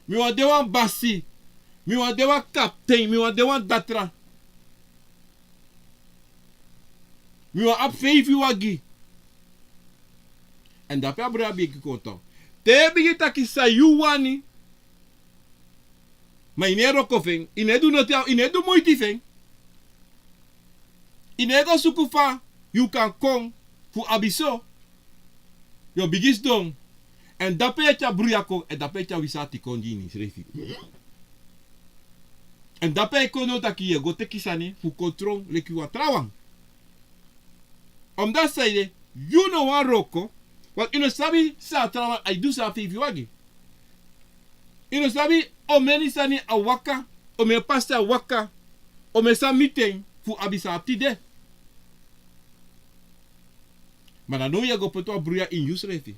Mi wani de wan basi. Mi wani de wan kapten. Mi wani de wan datra. Mi wani abi feifi wagi. Èn dape a broya bigin kon tan. Te yu bigin taki san yu wani. Ma yu no e wroko fu en, yu no e du noti, yu no e du moiti fu en. Yu no e go suku fa yu kan kon fu abi so. Yu o bigin sidon. Èn dape yu e tyari bruya kon, èn dape yu e tyari wisi ati kon gi yusrefi. Èn dape yu e kon now taki yu e go teki sani fu kon tron leki wan trawan. Omdati saide, yu no wani wroko, want yu no sabi san a trawan e du san a feifi wagi. Yu no sabi omeni sani a waka, omeni pasi a waka, omeni san miti en fu abi san a abi tide. Ma dan now yu e go poti wan bruya ini yusrefi.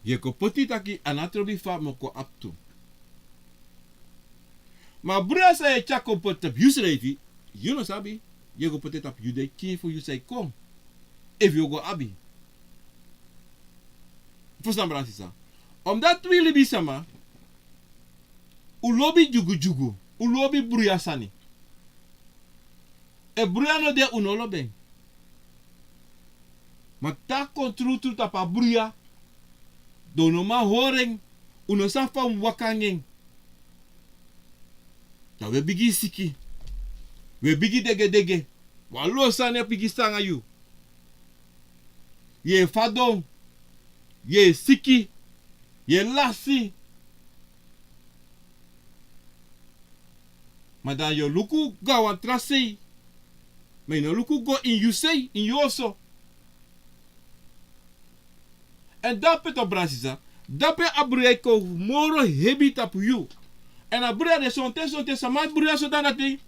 Yu e go poti taki a no trobi fa mi o kon abi tu. Ma bruya san yu e tyari kon poti tapu yusrefi, yu no sabi, yu e go poti tapu yu den pikin fu yu san e kon. Efu yu o go abi. Fu san, brada sisa? Omdati wi libisama, un lobi dyugudyugu, un lobi bruya sani. Efu bruya no de, un no lobi en. Ma te a kon trutru tapu a bruya, dan un no man hori en, un no sabi fa un mus waka anga en. Dan un e bigin siki. Un e bigin degedege. Wan lo sani e bigin stan nanga yu. Yu e fadon. Yu e siki. Yu e lasi. Ma dan yu o luku go na wan tra sei. Ma yu no luku go ini yu sei, ini yu oso. Èn dape tu, brada sisa, dape a bruya e kon moro hebi tapu yu. Èn a bruya de sonten, sonten, sama bruya so dan dati.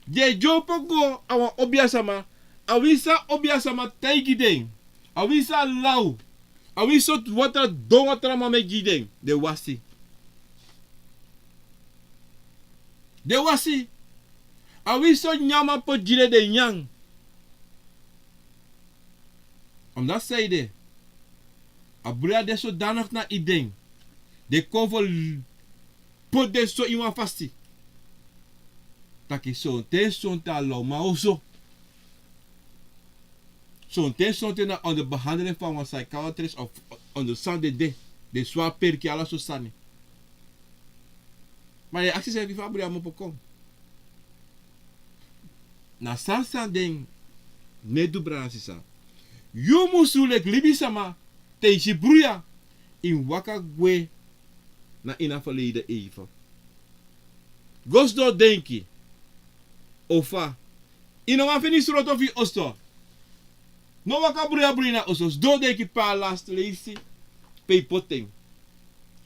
Den e dyompo go na wan obiasama. A winsi a obiasama taigi den. A winsi a law. A winsi sortu watra don watra mama e gi den. Den wasi. Den wasi. A winsi sortu nyanyan a poti gi den, den nyan. Omdati saide, a bruya de sodanig na yu den. Den kon fu poti den so ini wan fasi. Taki sonten, sonten a lawman oso. Sonten, sonten na onderbehandeling fu wan psychiatrist of onderzoek den de. Den swari perki, ala sortu sani. Ma yu e aksi yusrefi fa a bruya mu kon. Na san san den no e du, brada sisa. Yu musu leki libisama, te yu si bruya, yu mus waka gwe na ini a verleden even. Go sidon denki. Ofa yu no man feni sroto fu yu oso. No waka bruya bruya na oso. Sidon denki pe a lasi leisi pe yu poti en.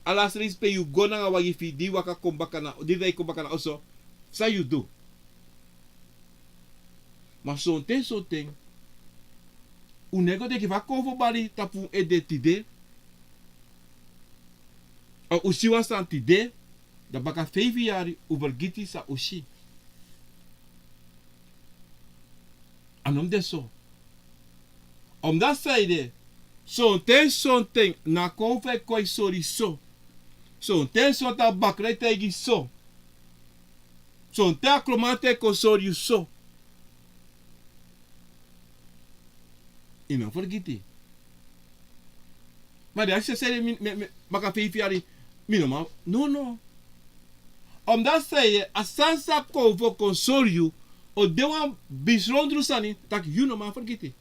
A lasi leisi pe yu go nanga wagi fu yu di yu waka kon baka na, di yu kon baka na oso. San yu du? Ma sonten, sonten un no e go denki fa a kon fu bali tapu un ede tide. Of un si wan sani tide, dan baka feifi yari un fergiti san un si. A no mus de so. Omdati saide, sonten, sonten na a kownu fu e kon e sori so. Sonten, sonten a bakra e taigi so. Sonten a klomanten e kon sori yu so. Yu no fergiti. Ma den aksi yu saide, mi, mi, mi, baka feifi yari mi no man. No, no. Omdati saide, a sani san a kownu fu kon sori yu o de wan bisondru sani taki yu no man fergiti.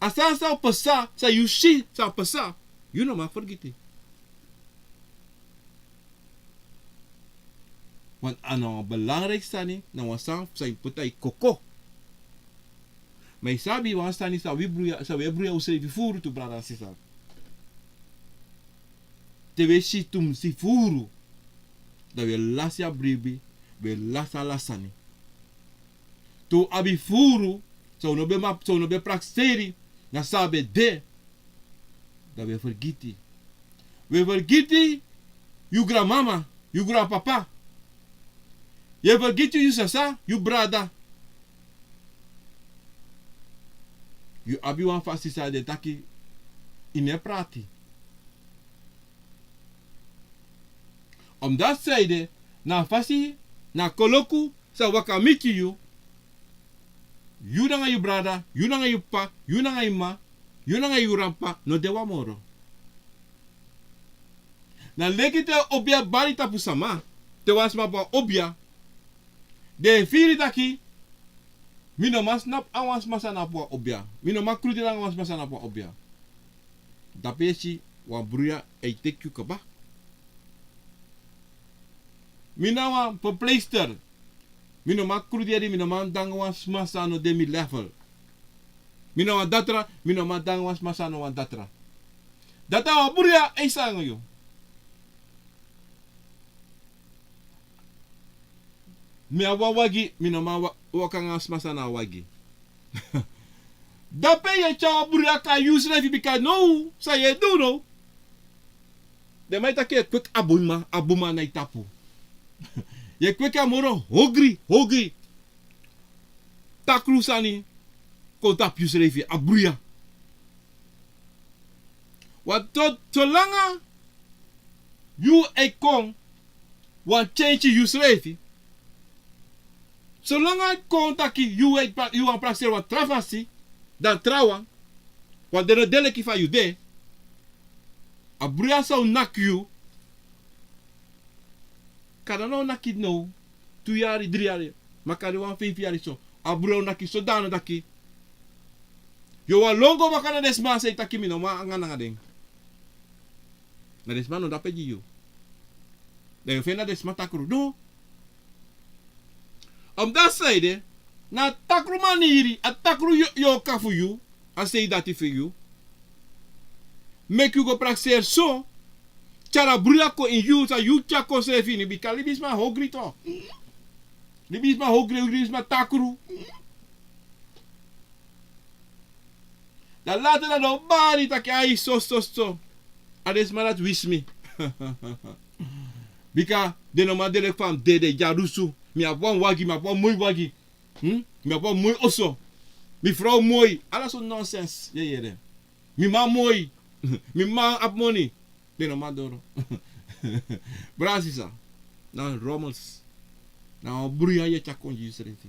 A sani san o pasa, san yu si san o pasa, yu no man fergiti. Want a na wan belangrijk sani, na wan sani san yu poti na yu koko. Ma yu sabi wan sani san wi bruya, san wi e bruya unsrefi furu tu, brada, sisa. Te wi e si tumsi furu, dan wi e lasi a bribi, wi e lasi ala sani. Te un abi furu, san un no ben ma-, san un no ben prakseri, na san a ben de, dan wi e fergiti. Wi e fergiti yu granmama, yu granpapa. Yu e fergiti yu sisa, yu brada. Yu abi wan fasi san den taki, yu no e prati. Omdat san ede, na a fasi, na a koloku, san waka miti yu, yu nanga yu brada, yu nanga yu p'pa, yu nanga yu m'ma, yu nanga yu granp'pa, no de wan moro. Na leki te obia bari tapu sama, te wan sma abi wan obia, den e firi taki, mi no man snapu a wan sma san abi wan obia. Mi no man kruderi nanga wan sma san abi wan obia. Dape yu e si wan bruya e teki yu kaba. Mi na wan verpleegster. Mi no man kruderi, mi no man de nanga wan sma san no de mi level. Mi na wan datra, mi no man de nanga wan sma san no wan datra. Dati a wan bruya e sani nanga yu. Mi abi wan wagi, mi no man wa-, waka nanga sma san no abi wagi. Dape yu e tyari wan bruya kon na yusrefi, bika now san yu e du now. Den man e taki yu e kweki a bun man, a bun man na yu tapu. Yu e kweki a moro hogri, hogri takru sani kon tapu yusrefi, a bruya. Want so, solanga yu e kon wani kenki yusrefi, solanga yu e kon taki yu e pra-, yu wani prakseri wan tra fasi, dan trawan, want den no de leki fa yu de, a bruya san o naki yu, kande a no o naki now, tu yari, dri yari, makandra wan feifi yari so, a bruya o naki sodano taki yu o wani lon go baka na den sma san e taki mi no man anga nanga den. Na den sma no de ape gi yu. Dan yu o feni na den sma takru. No. Omdat san ede, na a takru maniri, a takru yo-, yorka fu yu, a sei dati fu yu, meki yu go prakseri so, tyari a bruya kon ini yu, san yu tyari kon srefi ini, bika libisma hogri tu. Libisma hogri, libisma takru. Dan later dan den o bari taki ai so, so, so. A den sma dati wisi mi. Bika den no man de leki fa mi de, den dyalusu. Mi abi wan wagi, mi abi wan moi wagi. Hmm? Mi abi wan moi oso. Mi frow moi. Ala sortu nonsens yu e yere. Mi man moi. Mi man abi moni. Den no man doro. Brada sisa. Na rommels. Na wan bruya yu e tyari kon gi yusrefi.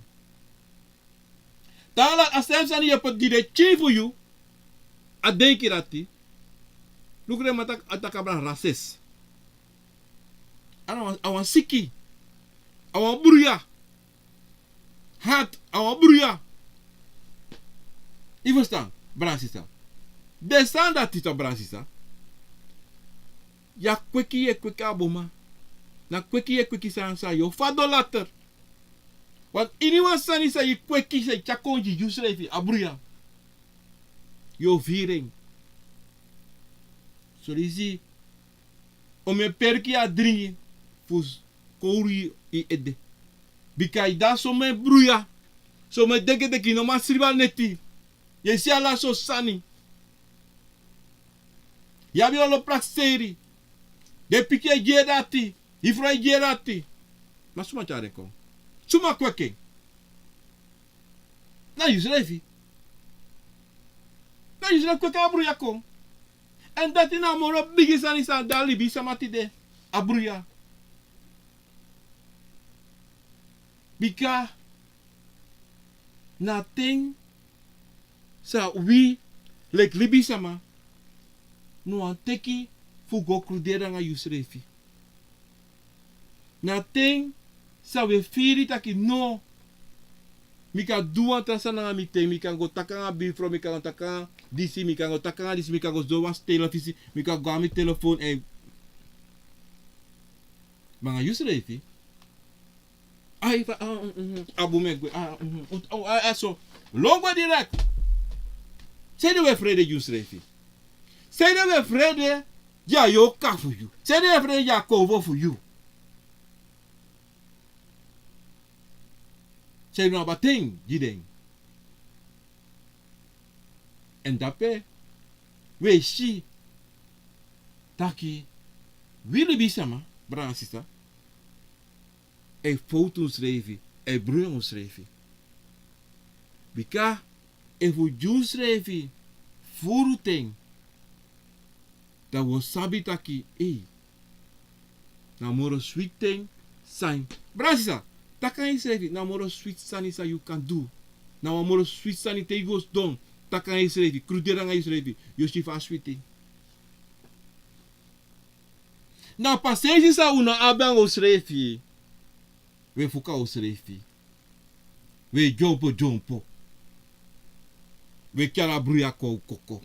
Te ala a srefi sani yu e poti gi den pikin fu yu, a denki dati. Luku den man taki, a taki abra rasis. A na wan, a wan siki. A wan bruya. Hati, a wan bruya. Yu ferstan, brada sisa. Den sani dati tu, brada sisa. Yu a kweki, yu e kweki a bun man. Na kweki yu e kweki sani san yu o fadon later. Want iniwan sani san yu kweki, san yu tyari kon gi yusrefi, a bruya, yu o firi en. Son leisi, omeni perki yu e dringi fu s-, kowru yu ede. Bika yu de na someni bruya, someni deki deki, yu no man sribi a neti. Yu e si ala sortu sani. Yu abi olo prakseri. Den pikin e gi en dati. Yu frow e gi en dati. Ma suma tyari en kon? Suma kweki en? Na yusrefi. Na yusrefi kweki a bruya kon. Èn dati na a moro bigi sani san de a libisama tide. A bruya. Bika na ten san wi, leki libisama, no wani teki fu go kruderi nanga yusrefi. Na ten san wi e firi taki no, mi kan du wan tra sani nanga mi ten, mi kan go taki nanga bifrow, mi kan go taki nanga disi, mi kan go taki nanga disi, mi kan go sidon wan stele fisi, mi kan go na mi telefon èn nanga yusrefi. Ai, fa, a, mm, mm, a bun mi e gwe, a, mm, mm, a, a, so. Lon gwe direct. Sanede wi e frede gi yusrefi? Sanede wi e frede gi a yorka fu yu? Sanede wi e frede gi a kownu fu yu? San yu no abi a ten gi den. Èn dape wi e si taki wi libisma, brada, sisa, e fowtu unsrefi, e bruya unsrefi. Bika efu wi gi unsrefi furu ten, dan wi o sabi taki, ei, na moro switi ten san, brada, sisa, taki nanga yusrefi, na moro switi sani san yu kan du. Na wan moro switi sani te yu go sidon, taki nanga yusrefi, kruderi nanga yusrefi, yu o si fa a switi. Na a pasensi san un no abi nanga unsrefi, wi e fuka unsrefi. Wi e dyompo dyompo. Wi e tyari a bruya kon koko.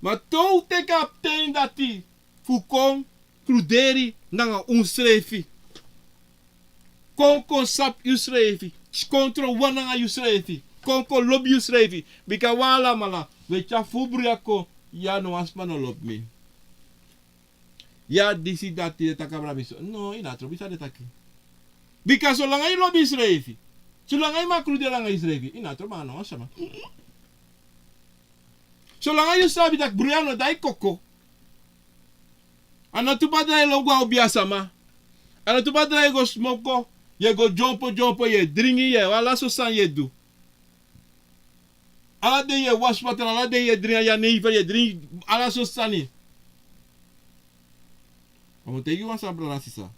Ma te un teki a ten dati fu kon kruderi nanga unsrefi. Kon kon sabi yusrefi. Kon trowan nanga yusrefi. Kon kon lobi yusrefi. Bika wi alamala, wi e tyari furu bruya kon. Ya, no wan sma no lobi mi. Ya, disi, dati, den taki abra mi so. No, yu no abi trobi san den taki. Bika solanga yu lobi yusrefi, solanga yu man kruderi nanga yusrefi, yu no abi trobi nanga no wan sma. Solanga yu sabi taki bruya no de na yu koko. A no tu badra yu e lon go a obiasma. A no tu badra yu e go smoko, yu e go dyompo dyompo, yu e dringi, yu e, ala so sani yu e du. Ala dei yu e wasi watra, ala dei yu e dringi a jenever, yu e dringi ala sortu sani. Ma mi o taigi yu wan sani, brada, sisa.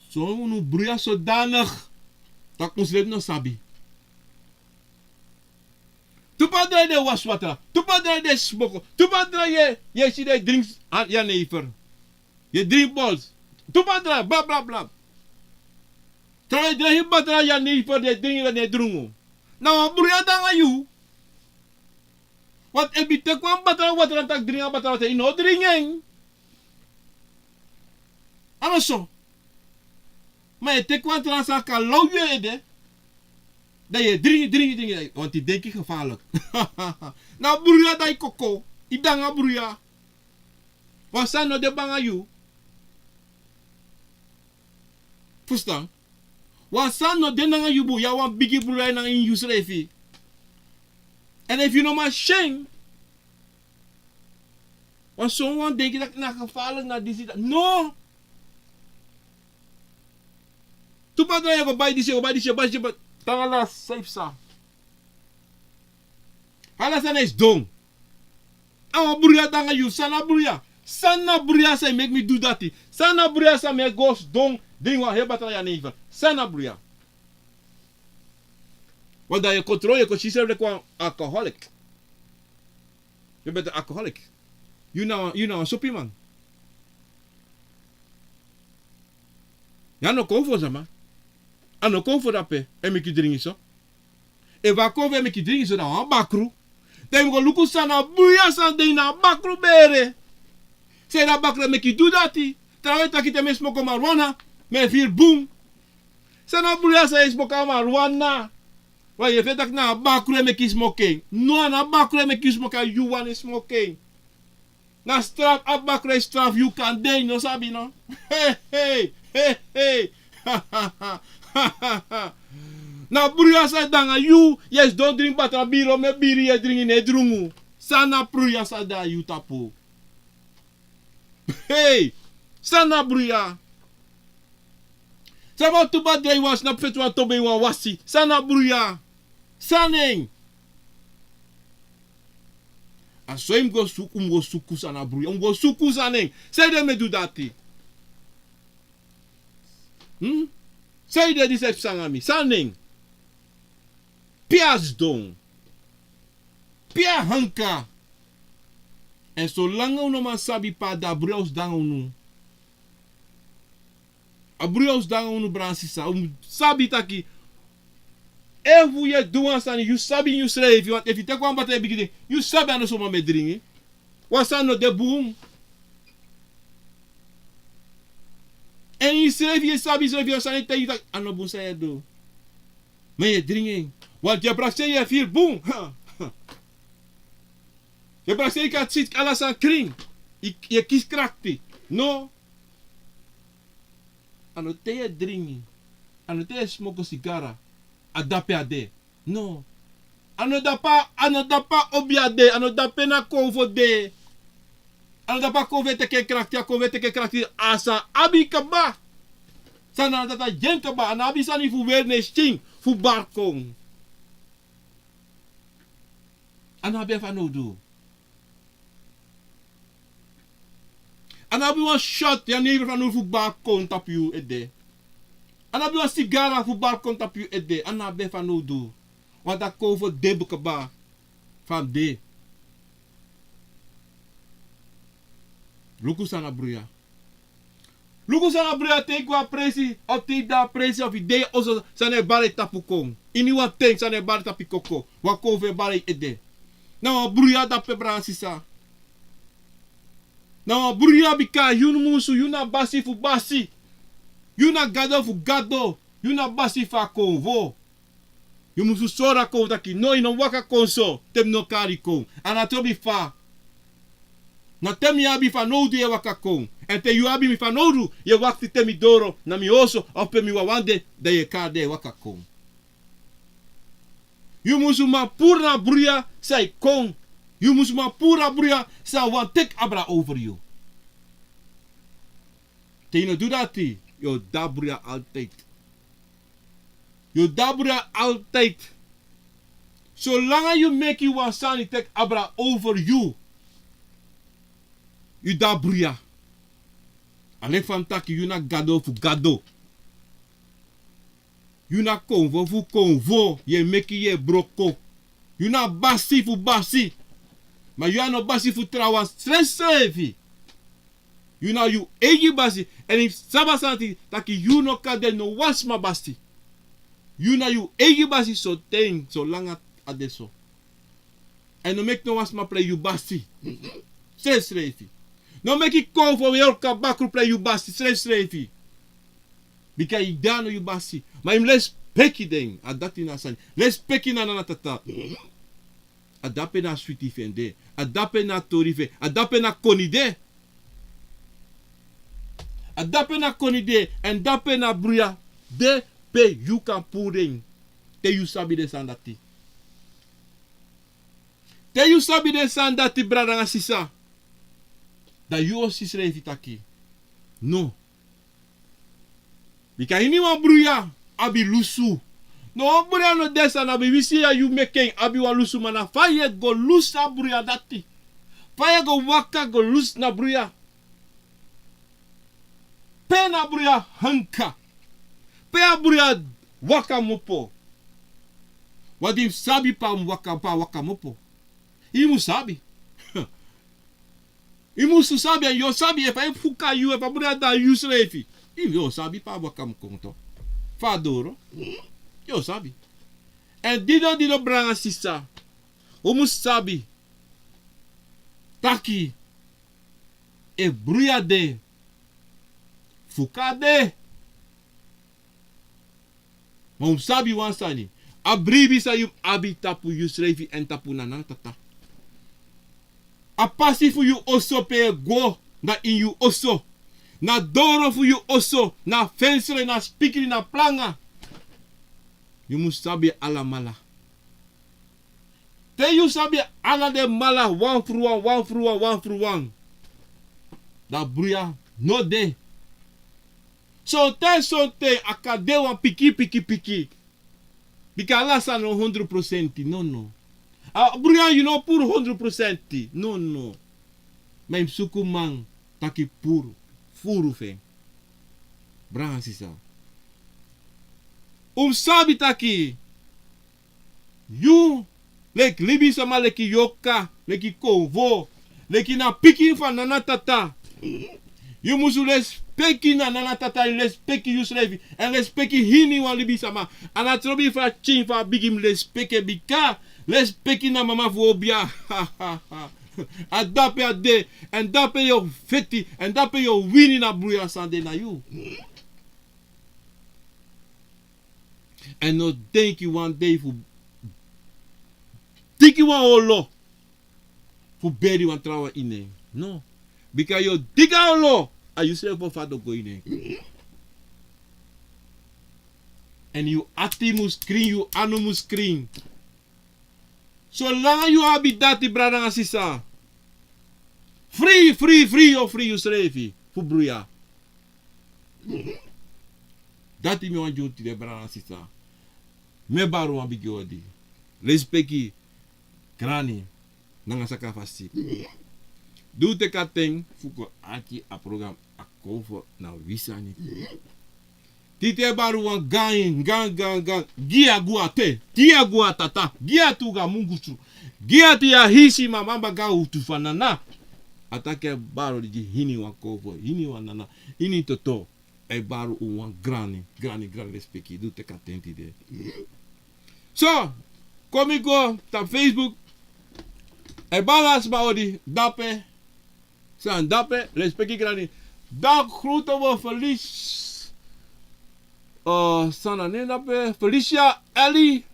Son unu bruya sodanig taki unsrefi no sabi. Tu badra yu e wasi watra, tu badra yu e smoko, tu badra yu e, yu e si den e dringi a jenever. Yu e dringi bols. Tu badra, bla, bla, bla. Trawan yu e dringi batra jenever, den e dringi, den e drungu. Na wan bruya de nanga yu. Want efu yu teki wan batra watra, taki dringi a batra watra, yu no o dringi en. A no so. Ma yu e teki wan tra sani kan law yu ede. Dan yu e dringi, dringi, dringi. Want yu denki gevaarlijk. Na bruya de na yu koko. Yu de nanga bruya. Wan sani no de bun nanga yu. Fusutan? Wan sani no de nanga yu bun, yu a wan bigi bruya nanga ini yusrefi. Èn efu yu no man si en, wan son wan denki taki na gevaarlijk, na disi, dati. No! Tu badra yu e go bai disi, yu e go bai disi, yu e bai disi, yu e bai, tan ala san yu psa. Ala sani e sidon. A wan bruya de nanga yu, san na bruya? San na bruya san e meki mi du dati? San na bruya san mi e go sidon dringi wan heri batra jenever? San na bruya? Want dan yu e kontrol, yu e kon si yusrefi leki wan alcoholic. Yu ben de alcoholic. Yu na wan, yu na wan sopiman. Ya no kon fu sama. A no kon fu dape e meki yu dringi so. Efu a kon fu e meki yu dringi so, dan wan bakru. Dan yu mus go luku san na bruya san de ini a bakru bere. San na a bakru e meki yu du dati. Trawan e taki te mi e smoko marijuana, mi e firi bun. San na bruya san yu e smoko a marijuana? Wan yu e feni taki na a bakru e meki yu smoko en. No, a no a bakru e meki yu smoko en, a yu wani smoko en. Na straf, a bakru e straf yu kande, yu no sabi no? Hei, hei, hei, hei. Na bruya san de nanga yu, yu e sidon dringi batra biri, omen biri yu e dringi, yu no e drungu. San na bruya san de na yu tapu? Hei, san na bruya? San wan tu badra yu wan snapu feti wan tobo yu wan wasi? San na bruya? San na en? A so yu mus go suku, un mus go suku san na bruya. Un mus go suku san na en. San ede mi e du dati? Hmm? San ede disi e psa nanga mi? San na en? Pe a sidon? Pe a hanka? Èn solanga un no man sabi pe a de, a bruya o sidon nanga unu. A bruya o sidon nanga unu, brada, sisa. Un mus sabi taki efu yu e du wan sani, yu sabi ini yusrefi, want efu yu teki wan batra yu bigin dringi, yu sabi a no so man mi e dringi. Wan sani no de bun. Èn yusrefi, yu sabi yusrefi, wan sani e taigi yu taki a no bun san yu e du. Ma yu e dringi en. Want yu e prakseri yu e firi bun. Yu e prakseri yu kan si ala sani krin. Yu, yu e kisi krakti. No. A no te yu e dringi. A no te smoko sigara. A dape a de. No. A no dape, a no dape a obi a de. A no dape na konfo de. A no dape a konfo e teke krakti, a konfo e teke krakti. A sa abi kaba. San na dati a yen kaba. A no abi sani fu weri na en skin fu bari kon. A no abi en fanowdu. A no abi wan shot, yu a neighbor fanowdu fu bari kon tapu yu ede. A no abi wan sigara fu bari kon tapu yu ede. A no abi en fanowdu. Want a konfo de kaba. Fa a de. Luku san na bruya. Luku san na bruya, te i go a presi, of te i de a presi, of i de a oso, san na e bari tapu kon. Ini wan ten san na e bari tapu i koko. Wan konfo e bari ede. Na wan bruya dape, brada, sisa. Na wan bruya, bika yu musu, yu na basi fu basi. Yu na gado fu gado. Yu na basi fu a konfo. Yu musu sori a konfo taki no, i no waka kon so, te mi no kari kon. A no trobi fa. Na te mi abi fanowdu yu e waka kon. Èn te yu abi mi fanowdu, yu e wakti te mi doro na mi oso, of pe mi wawan de, dan yu e kari den e waka kon. Yu musu man puru na bruya san e kon. Yu musu man puru na bruya san wani teki abra over yu. Te yu no du dati, yu o de a bruya altijd. Yu o de a bruya altijd. Solanga yu meki wan sani teki abra over yu, yu de a bruya. A leki fa mi taki, yu na gado fu gado. Yu na konfo fu konfo, yu e meki, yu e broko. Yu na basi fu basi. Ma yu a no basi fu trawan srefsrefi. Yu na yu eigi basi. Èn i sabi a sani taki yu no kan de no wan sma basi. Yu na yu eigi basi soten, solanga a de so. Èn no meki no wan sma prei yu basi. Srefsrefi. No meki konfo, yorka, bakru prei yu basi, srefsrefi. Bika i de a no yu basi. Ma i mus lespeki den, a dati na a sani. Lespeki na nana tata. A dape na switi fu en de. A dape na tori fu en. A dape na koni de. A dape na koni de, èn dape na bruya de pe yu kan puru den. Te yu sabi den sani dati. Te yu sabi den sani dati, brada nanga sisa, dan yu o si srefi taki no. Bika ini wan bruya abi lusu. No wan bruya no de san abi wisi ya yu meki en abi wan lusu, ma na fa yu e go lusu a bruya dati. Fa yu e go waka go lusu na bruya. Pe na bruya hanka. Pe a bruya waka kmopo. Wan di yu sabi pe a waka, pe a waka kmopo. I mu sabi. I musu sabi, èn yu o sabi efu a e fuka yu, efu a bruya de a yu srefi. I, yu o sabi pe a waka kmopo. Fa a doro. Yu o sabi. Èn didon, didon, brada nanga sisa, un musu sabi taki efu bruya de, fuka de. Ma un sabi wan sani. A bribi san yu abi tapu yu srefi èn tapu nana tata. A pasi fu yu oso pe yu e go na ini yu oso. Na doro fu yu oso, na fensre, na spikri, na planga. Yu musu sabi alamala. Te yu sabi ala den mala wan fru wan, wan fru wan, wan fru wan, dan bruya no de. Sonten, sonten a kan de wan pikin, pikin, pikin. Bika ala sani no hondro prosenti, no, no. A bruya yu no puru hondro prosenti, no, no. Ma yu mus suku man taki puru furu fu en. Brada nanga sisa, un mus sabi taki yu, leki libisama, leki yorka, leki konfo, leki na pikin fu a nana tata, yu musu lespeki na nana tata, lespeki yu srefi, èn lespeki hiniwan libisama. A no trobi fa a pikin fu a bigi, yu mus lespeki en, bika lespeki na mama fu obia. A dape a de, èn dape yu o feti, èn dape yu o wini na bruya san de na yu. Èn no denki wan dei fu diki wan olo fu beri wan trawan ini en. No. Bika yu o diki a olo, a yu srefi o fadon go ini en. Èn yu ati mus krin, yu anu mus krin. Solanga yu abi dati, brada nanga sisa, fri, fri, fri, yu o fri yusrefi fu bruya. Dati mi wani gi unu tide, brada nanga sisa. Mi e bari wan bigi odi. Lespeki, grani, nanga sakafasi. Di un teki a ten fu kon arki a program, a kon fu na wi sani. Tide e bari wan gaan, gaan, gaan, gaan. Gi a gwa te, gi a gwa tata, gi a tu gaan mungusu, gi a tu ya hisi mama baka utu fanana. A taki e bari odi gi hiniwan kofo, hiniwan nana, ini toto. A e bari un wan grani, grani, grani lespeki, di un teki a ten tide. So, kon mi go tapu Facebook. A e bari a sma odi dape. San dape, lespeki grani. Dan groeten we Felicia. Eh, san na nen dape, Felicia, Ellie.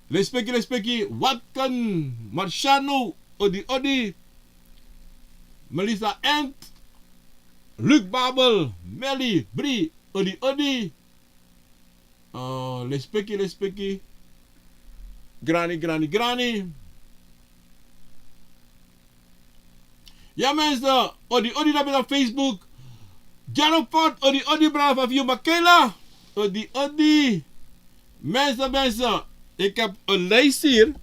Lespeki, lespeki, Watkin, Marciano, odi, odi. Melissa Ent, Luc Babel, Melly, Bri, odi, odi. Eh, lespeki, lespeki. Grani, grani, grani. Ya mensen, odi, odi, dape na Facebook. Janopot, odi, odi, brada fu yu, Makela. Odi, odi. Mensen, mensen, ik heb een lijst hier.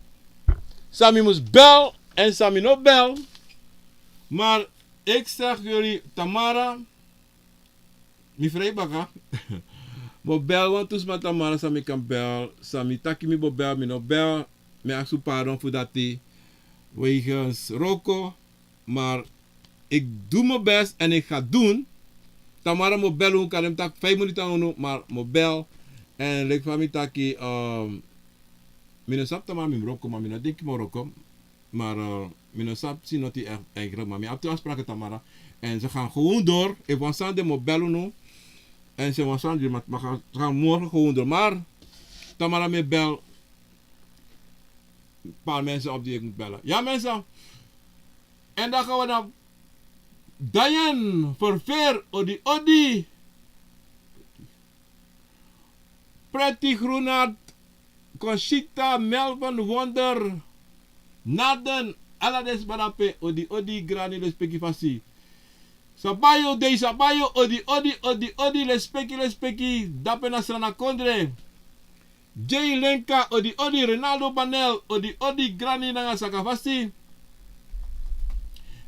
San mi mus bel en san mi no bel. Maar ik zeg jullie, Tamara, mi frei baka. Mi o bel wantu sma, Tamara, san mi kan bel, san mi taki mi bo bel, mi no bel. Mi e aksi un pardon fu dati. Wegens wroko, maar ik doe mijn best en ik ga doen. Tamara, mi o bel unu, kan mi taki vijf minuten nanga unu, maar mi o bel. En leki fa mi taki, ehm, mi no sabi, Tamara, mi mus wroko, maar mi no denki mi o wroko. Maar, eh, mi no sabi, si noti echt eigenlijk, maar mi abi tu afspraken, Tamara. En ze gaan gewoon door. Efu wan sani de, mi o bel unu. En ze wan sani de, maar, maar gaan, gaan morgen gewoon door. Maar Tamara, mi e bel paar mensen op die ik moet bellen. Ja, mensen. En dan gaan we naar Diane Verveer, odi, odi. Pretty Groenart, Conchita, Melvin, Wonder, Naden, ala den sma dape, odi, odi, grani, lespeki fasi. Sabayo, Dei Sabayo, odi, odi, odi, odi, lespeki, lespeki, dape na Srana Kondre. Jay Lenka, odi, odi, Renaldo Banel, odi, odi, grani nanga sakafasi.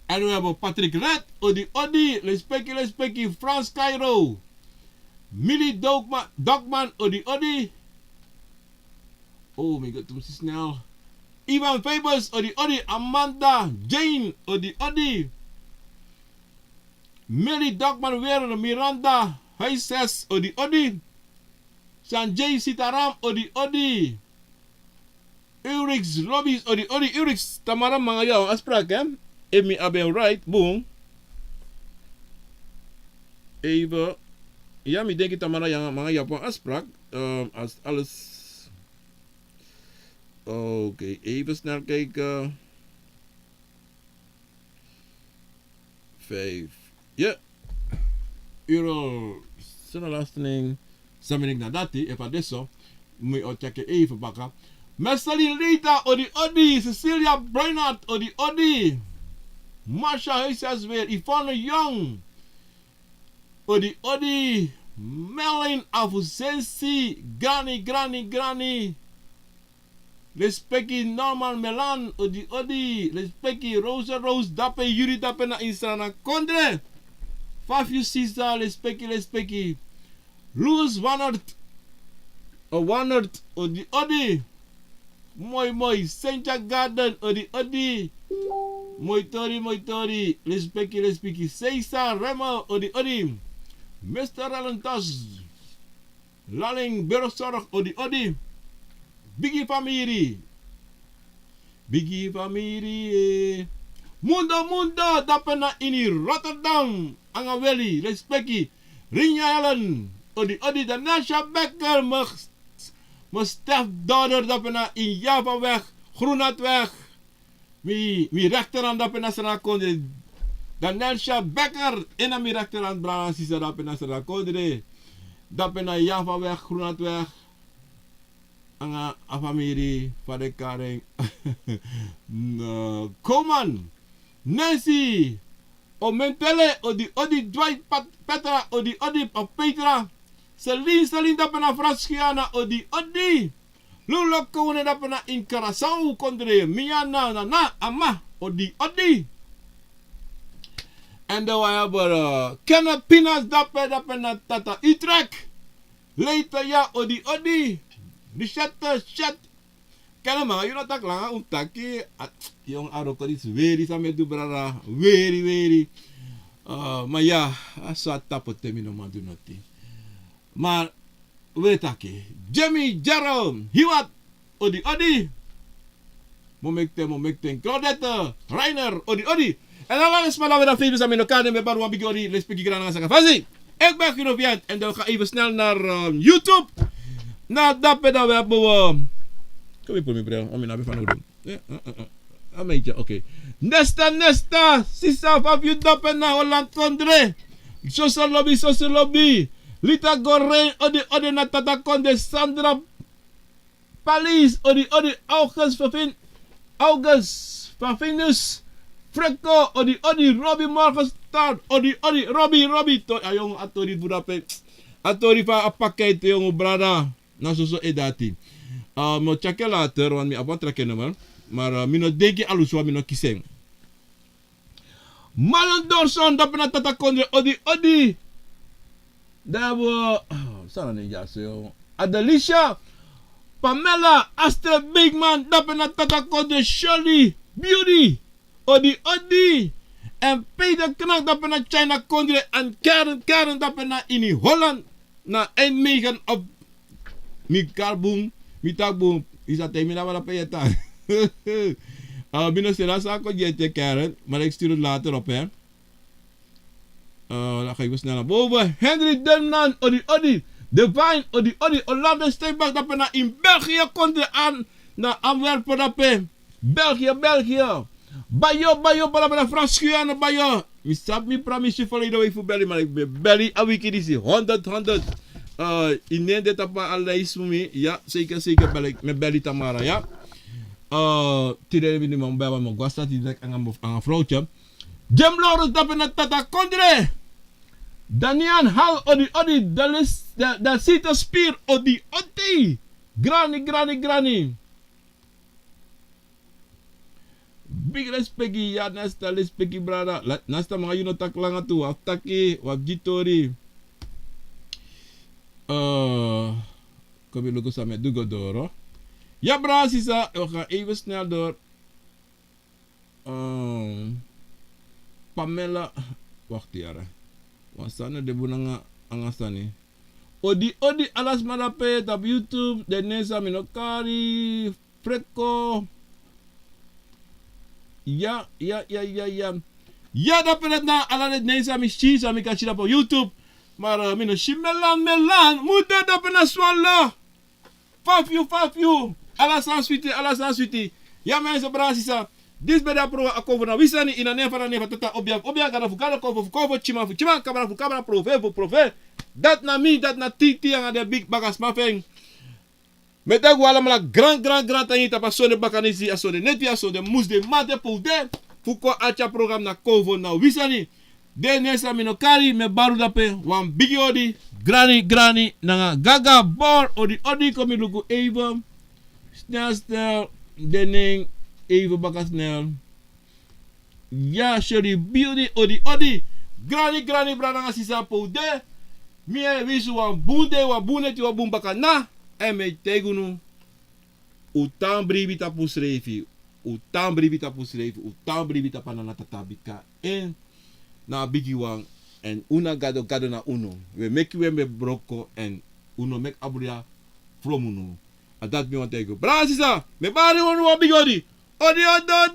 En we hebben Patrick Red, odi, odi, lespeki, lespeki, Frans Cairo. Millie Dokma-, Dokman, odi, odi. Oh, mi go tumsi snel. Ivan Fabers, odi, odi. Amanda Jane, odi, odi. Millie Dokman weer, Miranda Huises, odi, odi. Sanjay Sitaram, odi, odi. Ulrich Lobis, odi, odi, Ulrich, Tamara, mi nanga yu abi wan afspraak, hè? Efu mi abi en right, bun. Even. Ya, mi denki, Tamara, ya, mi nanga yu abi wan afspraak. Ehm, als alles. Oké, even snel kijken. Vijf. Ja. Euro. Sena last name. Saminik na dati, efu a de so. Mi o tyaki even baka. Messelin Lita, odi, odi. Cecilia Bernard, odi, odi. Marsha Huisjes weer. Yvonne Jong, odi, odi. Melin Afusensi, grani, grani, grani. Lespeki Norman Melan, odi, odi. Lespeki Rose Rose, dape, Yuri dape na Srana Kondre. Fafius Sisa, lespeki, lespeki. Louis Wanert, o Wanert, odi, odi. Moi, moi, Sentia Garden, odi, odi. Moi tori, moi tori, lespeki, lespeki. Seisa Remo, odi, odi. Mister Ralentas, Laling Berosorg, odi, odi. Bigi famiri. Bigi famiri, eh. Mundo, Mundo, dape na ini Rotterdam. Nanga weli, lespeki. Rinja Helen, odi, odi. Danesha Becker, mijn, mijn stepdaughter, dape na in Javaweg, Groenatweg. Mi, mi rechterhand dape na Srana Kondre. Danesha Becker, ini mi rechterhand, brada, sisa, dape na Srana Kondre. Dape na Java weg, Groenland weg. Anga a famiri, fa den kari en. No, Koman. Nesi. Omentele, odi, odi, Dwight Pat-, Petra, odi, odi, of Petra. Selin, Selin, dape na Frans Guyana, odi, odi. Lulu Kone, dape na in Curaçao, kondre, Miana, na, na, ama, odi, odi. En dan we hebben, eh, Kenneth Pinas, dape, dape na Tata Utrecht. Leite, ya, odi, odi. Richette, Chet. Kenneth, manga, yu no taki langa un taki. Ah, yongu, a wroko disi weri san mi e du, brada. Weri, weri. Eh, ma ya, a so a tapu te mi no man du noti. Ma we taki. Jimmy, Jerome, Hiwat, odi, odi. Momekten, momekten. Claudette, Reiner, odi, odi. En ala den sma dati we na Facebook, san mi no kan, mi e bari wan bigi odi, lespeki, grani nanga saka fasi. Ik ben Guido Viant en dan gaan we even snel naar, ehm, YouTube. Na dape dan we hebben we, kom je voor mijn bril, om je naar van doen. Ja, eh, eh, eh. Een beetje, oké. Nesta, Nesta, sisa, fa yu dape na Holland kondre. Soso lobi, soso lobi. Lita Goren, odi, odi na Tata kondre, Sandra Palis, odi, odi, August Fafin, August Fafinus, Frekko, odi, odi, Robbie Morgenstern, odi, odi, Robbie, Robbie, to, a yongu, a tori fu dape. A tori fu a pakket, yongu, brada. Na soso e dati. Ah, mi o tyaki en later, want mi abi wan track nummer. Maar, eh, mi no denki alusu wan, mi no kisi en. Marlon Dorson, dape na Tata kondre, odi, odi. Dan we, oh, san na nen dyaso, yo. Adelisia, Pamela, Astrid Beekman, dape na Tata kondre, Shirley, Beauty, odi, odi. En Peter Knak, dape na China kondre, en Karen, Karen, dape na ini Holland, na Nijmegen of mi kari bun, mi taki bun, yu sa taigi mi na wan pe yu e tan. Ah, mi no seri a sani kon gi en te, Karen, maar ik stuur het later op, hè. Eh, dan ga ik snel naar boven. Henry Denman, odi, odi. Divine, odi, odi. Orlando Steenbach, dape na in België, kondre, na Antwerpen, dape. België, België. Bayo, bayo, para, para, Frans Guyana, bayo. Mi sabi mi pramisi verleden week fu beli, maar ik ben beli a wiki disi. Honderd, honderd. Eh, in nen de tapu a lijst fu mi. Ja, zeker, zeker bel ik. Mi beli tamara, ja. Eh, tide mi di man baba mo gwasta direct anga mo, anga vrouwtje. Jim Lawrence, dape na Tata kondre. Danian Hal, odi, odi, Dalis, Da-, Dalsita Spir, odi, odi. Grani, grani, grani. Big respect, ya, Nesta, respect, brada. La-, Nesta, manga, yu no taki langa tu, wi abi taki, wi abi gi tori. Eh, kon mi luku san mi e du go doro. Ya, brada, sisa, we gaan even snel door. Ehm, Pamela, wakti yara. Wan sani de bun nanga, anga sani. Odi, odi, ala sma dape tapu YouTube, den nen san mi no kari, Frekko. Ya, ya, ya, ya, ya. Ya, dape dati na ala den nen san mi si, san mi kan si dape YouTube. Maar, eh, mi no si Melan, Melan, mu de dape na Swallow. Fa fu yu, fa fu yu. Ala sani switi, ala sani switi. Ya, mensen, brada, sisa. Disi ben de a program Akomfo na wi sani, ini a nen fu a nen fu a Tata, obia fu obia, gado fu gado, konfo fu konfo, tyiman fu tyiman, kabra fu kabra, profeti fu profeti. Dati na mi, dati na Titi anga den bigi baka sma fu en. Mi e taigi un alamala gran, gran, gran tangi tapu a sonde bakanisi, a sonde neti, a sonde musu, den mamanten pe un de, fu kon arki a program na Akomfo na wi sani. Den nen san mi no kari, mi e bari un dape wan bigi odi, grani, grani, nanga gaga bor, odi, odi, kon mi luku even. Snel, snel, den nen even baka snel. Ya, Sherry Beauty, odi, odi. Grani, grani, brada nanga sisa pe un de. Mi e winsi un wan bun dei, wan bun neti, wan bun bakadina. Èn mi e taigi unu. Un tan bribi tapu srefi. Un tan bribi tapu srefi. Un tan bribi tapu a Nana Tata bika. Èn na a bigi wan. Èn un na Gado, Gado na unu. Wi e meki wi e broko. Èn un no meki abri a from unu. A dati mi wani taigi un. Brada sisa, mi e bari unu wan bigi odi. Odi, odi, odi.